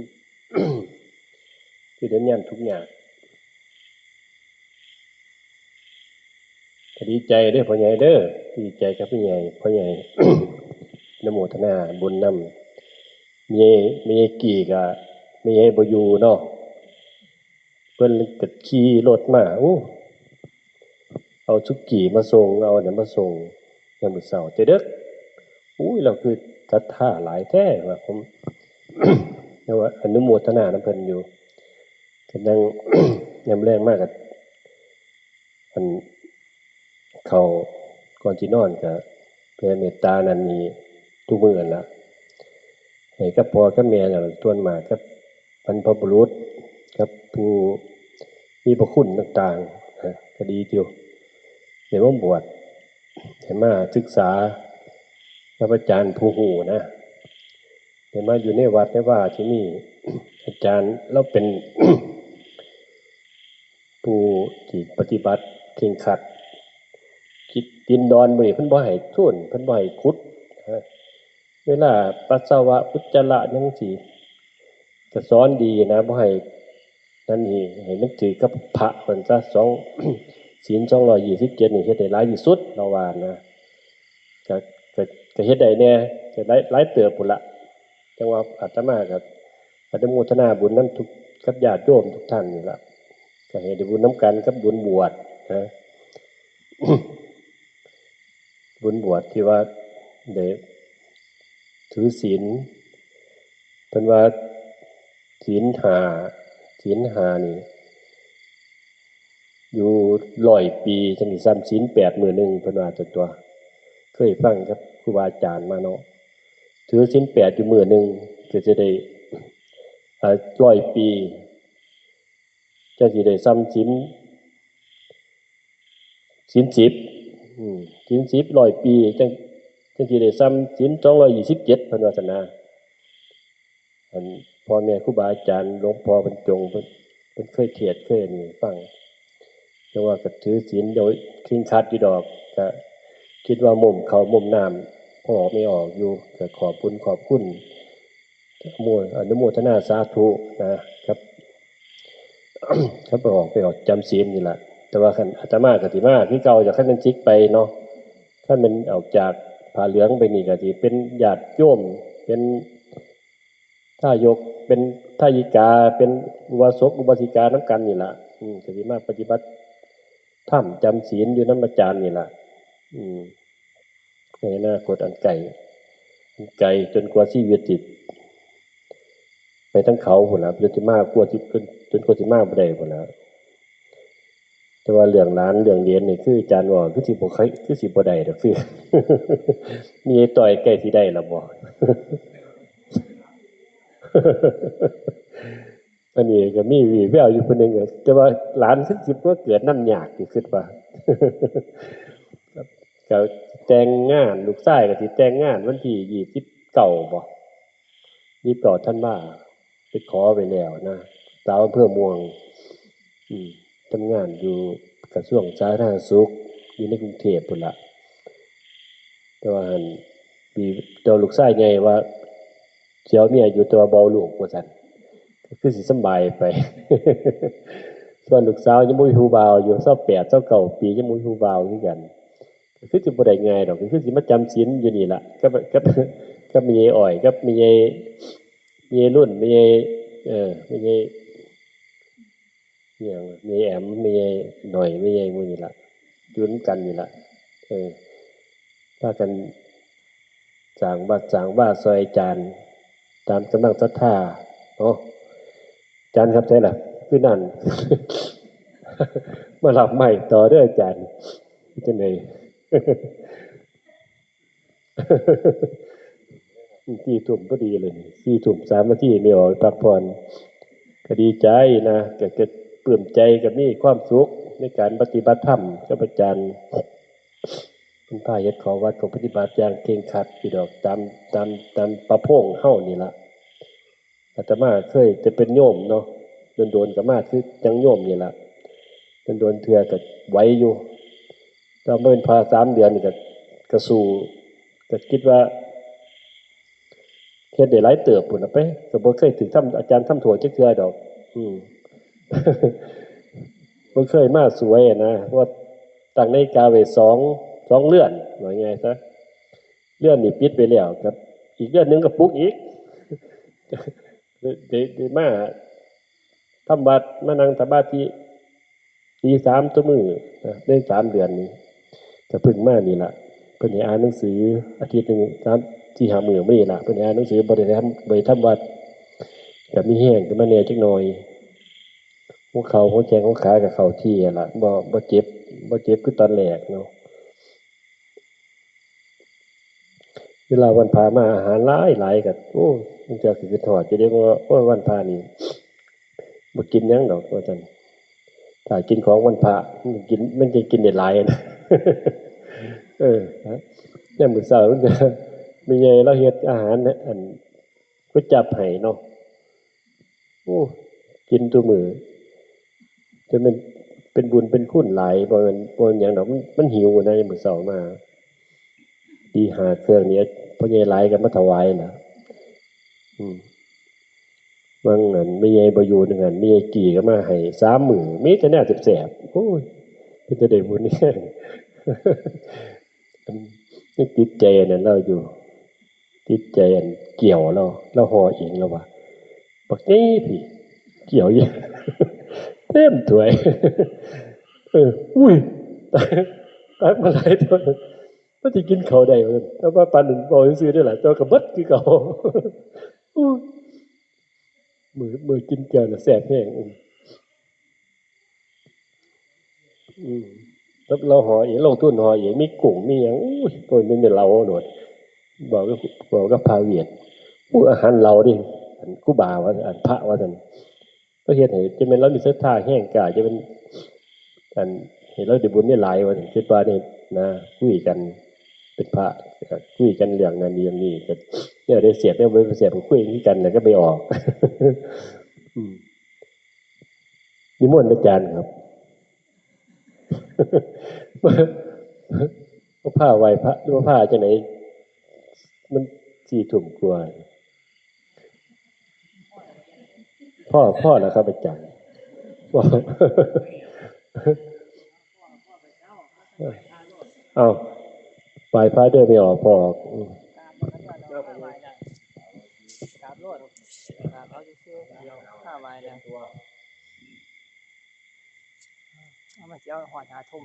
เกิดเห็นยามทุกข์ยาก ก็ดีใจเด้อพ่อใหญ่เด้อ ดีใจกับพ่อใหญ่ พ่อใหญ่ อนุโมทนาบุญนำ แม่ใหญ่ แม่ใหญ่กี่ก็ แม่ใหญ่บ่อยู่เนาะ เพิ่นก็ขี่รถมา โอ้ เอาสุกี้มาส่ง เอาอันนั้นมาส่ง ยามมื้อเช้าแต่เด็ก อุ้ย เราคือศรัทธาหลายแท้ว่า ผม แต่ว่าอนุโมทนานำเพิ่นอยู่ ก็นั่ง ยามแลงมาก็ อัน เข้าก่อนสินอนก็แผ่เมตตานั่นนี่ทุกมื้อนั่นล่ะ ให้กับพ่อกับแม่นั่นล่ะ ส่วนมากกับบรรพบุรุษ กับผู้มีพระคุณต่างๆ นะ ก็ดีอยู่ ได้มาบวช ได้มาศึกษากับอาจารย์ผู้รู้นะ ได้มาอยู่ในวัดในวาที่นี่ อาจารย์ลาวเป็น ผู้ที่ปฏิบัติเคร่งครัด คิดดินดอนมื้อนี้เพิ่นบ่ให้โซน เพิ่นบ่ให้ขุดนะ เวลาปัสสาวะอุจจาระหยังจั่งซี้ ก็สอนดีนะ บ่ให้ นั่นนี่ ให้มันถือกับพระเพิ่นซะ สอง ศีลสองร้อยยี่สิบเจ็ดนี่เฮ็ดให้หลายที่สุด ลาวว่านะ ก็ ก็ ก็เฮ็ดได้แหน่ ก็หลาย หลายเติบพู้นละ จั่งว่าอาตมาก็อนุโมทนาบุญนำทุก กับญาติโยมทุกท่านนี่ล่ะ ก็ให้ได้บุญนำกันกับบุญบวชนะ บุญบวชที่ว่าได้ถือศีล เพิ่นว่าศีลห้า ศีลห้านี่ อยู่ร้อยปีจั่งสิส่ำศีลแปดมื้อหนึ่ง เพิ่นว่าตัว เคยฟังกับครูบาอาจารย์มาเนาะ ถือศีลแปดอยู่มื้อหนึ่ง ก็สิได้ เอ่อ ร้อยปี จั่งสิได้ส่ำศีล ศีลสิบ อืม ศีลสิบร้อยปี จั่ง จั่งสิได้ส่ำศีลสองร้อยยี่สิบเจ็ด เพิ่นว่าซั่นนะ อันพ่อแม่ครูบาอาจารย์ หลวงพ่อเพิ่นจง เพิ่น เพิ่นเคยเทศน์ เคยอันนี้ให้ฟัง แต่ว่าก็ถือศีลโดยเคร่งครัดอยู่ดอก ก็คิดว่ามุมเข้ามุมน้ำ พอออกไม่ออกอยู่ ก็ขอบคุณ ขอบคุณ โม อนุโมทนาสาธุนะ ครับ ครับ ไปออก ไปออกจำศีลนี่ล่ะ แต่ว่าคันอาตมาก็สิมาคือเก่า อยากให้มันจิกไปเนาะ ถ้ามันออกจากผ้าเหลืองไปนี่ก็สิเป็นญาติโยม เป็นทายก เป็นทายิกา เป็นอุบาสกอุบาสิกานำกันนี่ล่ะ อืม ก็สิมาปฏิบัติธรรมจำศีลอยู่นำอาจารย์นี่ล่ะ อืม ในอนาคตอันไกล อันไกลจนกว่าชีวิตสิไปทางเขาพู้นล่ะ จนสิมา กว่าสิ จน จนกว่าสิมาบ่ได้พู้นล่ะ แต่ว่าเรื่องหลานเรื่องเหลนนี่ คืออาจารย์ว่า คือสิบ่ค่อย คือสิบ่ได้ดอก คือ มีไอ้ต้อยใกล้สิได้แล้วบ่ อันนี้ก็มีวีแววอยู่คนหนึ่งอะ แต่ว่าหลานคือสิบ่เกิดนำยากอยู่ คิดว่า ก็แต่งงาน ลูกชายก็สิแต่งงานวันที่ยี่สิบเก้าบ่ ยี่สิบเก้าธันวา ไปขอไว้แล้วนะ สาวอำเภอม่วง อืม ทำงานอยู่กระทรวงสาธารณสุข อยู่ในกรุงเทพฯพู้นล่ะ แต่ว่าหั่น มี แต่ว่าลูกชายใหญ่ว่า สิเอาเมียอยู่ แต่ว่าบ่เอาลูก ว่าซั่น ก็คือสิสำบายไป ส่วนลูกสาวยังบ่มีผู้บ่าวอยู่ ซาวแปด ซาวเก้าปี ยังบ่มีผู้บ่าวคือกัน ก็คือสิบ่ได้ง่ายดอก ก็คือสิมาจำศีลอยู่นี่ล่ะ กับ กับ กับแม่ใหญ่อ้อย กับแม่ใหญ่ แม่ใหญ่รุ่น แม่ใหญ่ เอ่อ แม่ใหญ่ อิหยัง แม่แอ๋ม แม่ใหญ่หน่อย แม่ใหญ่หมู่นี่ล่ะ อยู่นำกันนี่ล่ะ เออ พากันสร้างวัดสร้างวาซ่อยอาจารย์ ตามกำลังศรัทธาเนาะ อาจารย์ครับ ไสล่ะ คือนั่น มารับไม้ต่อเด้ออาจารย์ เป็นจั่งใด สี่ทุ่มพอดีเลยนี่ สี่ทุ่มสามนาที แม่ออกไปพักผ่อน ก็ดีใจนะ ก็ ก็ปลื้มใจ ก็มีความสุขในการปฏิบัติธรรมกับอาจารย์ เพิ่นพาเฮ็ดข้อวัดข้อปฏิบัติอย่างเคร่งครัดอยู่ดอก ตาม ตาม ตามประพงษ์เฮานี่ล่ะ อาตมาเคยแต่เป็นโยมเนาะ โดนๆ ก็มาคือจั่งโยมนี่ล่ะ โดนๆ เทื่อก็ไหวอยู่ แต่ว่าเป็นพระสามเดือนนี่ก็ ก็สู้ ก็คิดว่าเฮ็ดได้หลายเติบพุ้นล่ะไป ก็บ่เคยถืกทำ อาจารย์ทำโทษจักเทื่อดอก อืม บ่เคยมาสวยอะนะ เพราะว่าตั้งนาฬิกาไว้สอง สองเรือน ว่าง่ายซะ เรือนนี่ปิดไปแล้ว ครับ อีกเรือนหนึ่งก็ปลุกอีก ได้ ได้ ได้มาทำวัด มานั่งสมาธิ ตีสามตัวมื้อนะ ในสามเดือนนี้ ก็เพิ่งมานี่ล่ะ เพิ่นให้อ่านหนังสือ อาทิตย์หนึ่งสาม สี่ห้ามื้อมานี่ล่ะ เพิ่นให้อ่านหนังสือ บ่ได้ทำ บ่ได้ทำวัด ก็มีแฮงขึ้นมาแหน่จักหน่อย หัวเข่า หัวแข้ง หัวขาก็เข้าที่ละ บ่ บ่เจ็บ บ่เจ็บคือตอนแรกเนาะ เวลาวันพระมาอาหารหลายหลายก็ โอ้ มันจะคิดฮอดอยู่เด้ว่า โอ้ย วันพระนี่ บ่กินหยังดอก ว่าซั่น ถ้ากินของวันพระ มันกิน มันจะกินได้หลายนะ เออ ยามมื้อเช้ามันก็ แม่ใหญ่ลาวเฮ็ดอาหารนะ อัน ก๋วยจั๊บให้เนาะ โอ้ กินทุกมื้อ จนมันเป็นบุญเป็นคุณหลาย บ่แม่น บ่แม่นหยังดอก มัน มันหิวนะ ยามมื้อเช้ามา ตีห้าเครื่องนี่ พ่อใหญ่หลายก็มาถวายนะ อืม บางอันแม่ใหญ่บ่อยู่ หนึ่งอันแม่ใหญ่กี่ก็มาให้สามมื้อ มีแต่แนวแซ่บๆ โอ้ย เป็นแต่ได้บุญนี่ ยังติดใจอันนั้นลาวอยู่ ติดใจอันเกี่ยวลาว ลาวห่อเองลาวว่า บักใหญ่พี้ เกี่ยวอยู่ เต็มถ้วย เออ อุ้ย ตัก ตักมาหลายถ้วย มันสิกินข้าวได้บ่ แต่ว่าปานนั้นเว้าซื่อๆ เด้อล่ะ แต่ว่าก็เบิดคือเก่า อู้ มื้อ มื้อกินแจ่วน่ะแซ่บแฮง อืม อืม แล้วลาวห่อเอง ลงทุนห่อเอง มีกุ้ง มีหยัง อุ้ย โอ้ย มันเป็นเหลาโลด บอกกับ บอกกับพระเวียด อู้ อาหารเหลาเด้ อันครูบาว่า อันพระว่าซั่น ก็เฮ็ดให้ จะแม่นลาวมีศรัทธาแฮงกล้า จะแม่น อัน ให้ลาวได้บุญได้หลายว่าซั่น คิดว่านี่นะ คุยกัน เป็นพระ คุยกันเรื่องนั้นเรื่องนี้ ก็แนวใดแซ่บ แนวบ่แซ่บก็คุยคือกัน แล้วก็ไปออก อืม นิมนต์อาจารย์ครับ มา มาพาไหว้พระ หรือว่าพาจังได๋ มันสี่ทุ่มกว่า พอ พอแล้วครับอาจารย์ พอ เอา ไหว้พระเด้อ ไม่ออก พอออก อืม กราบโลด กราบเอาซื่อๆ เดี๋ยวข้าไหว้แล้ว เอามาเสียหอดหาทุ่ม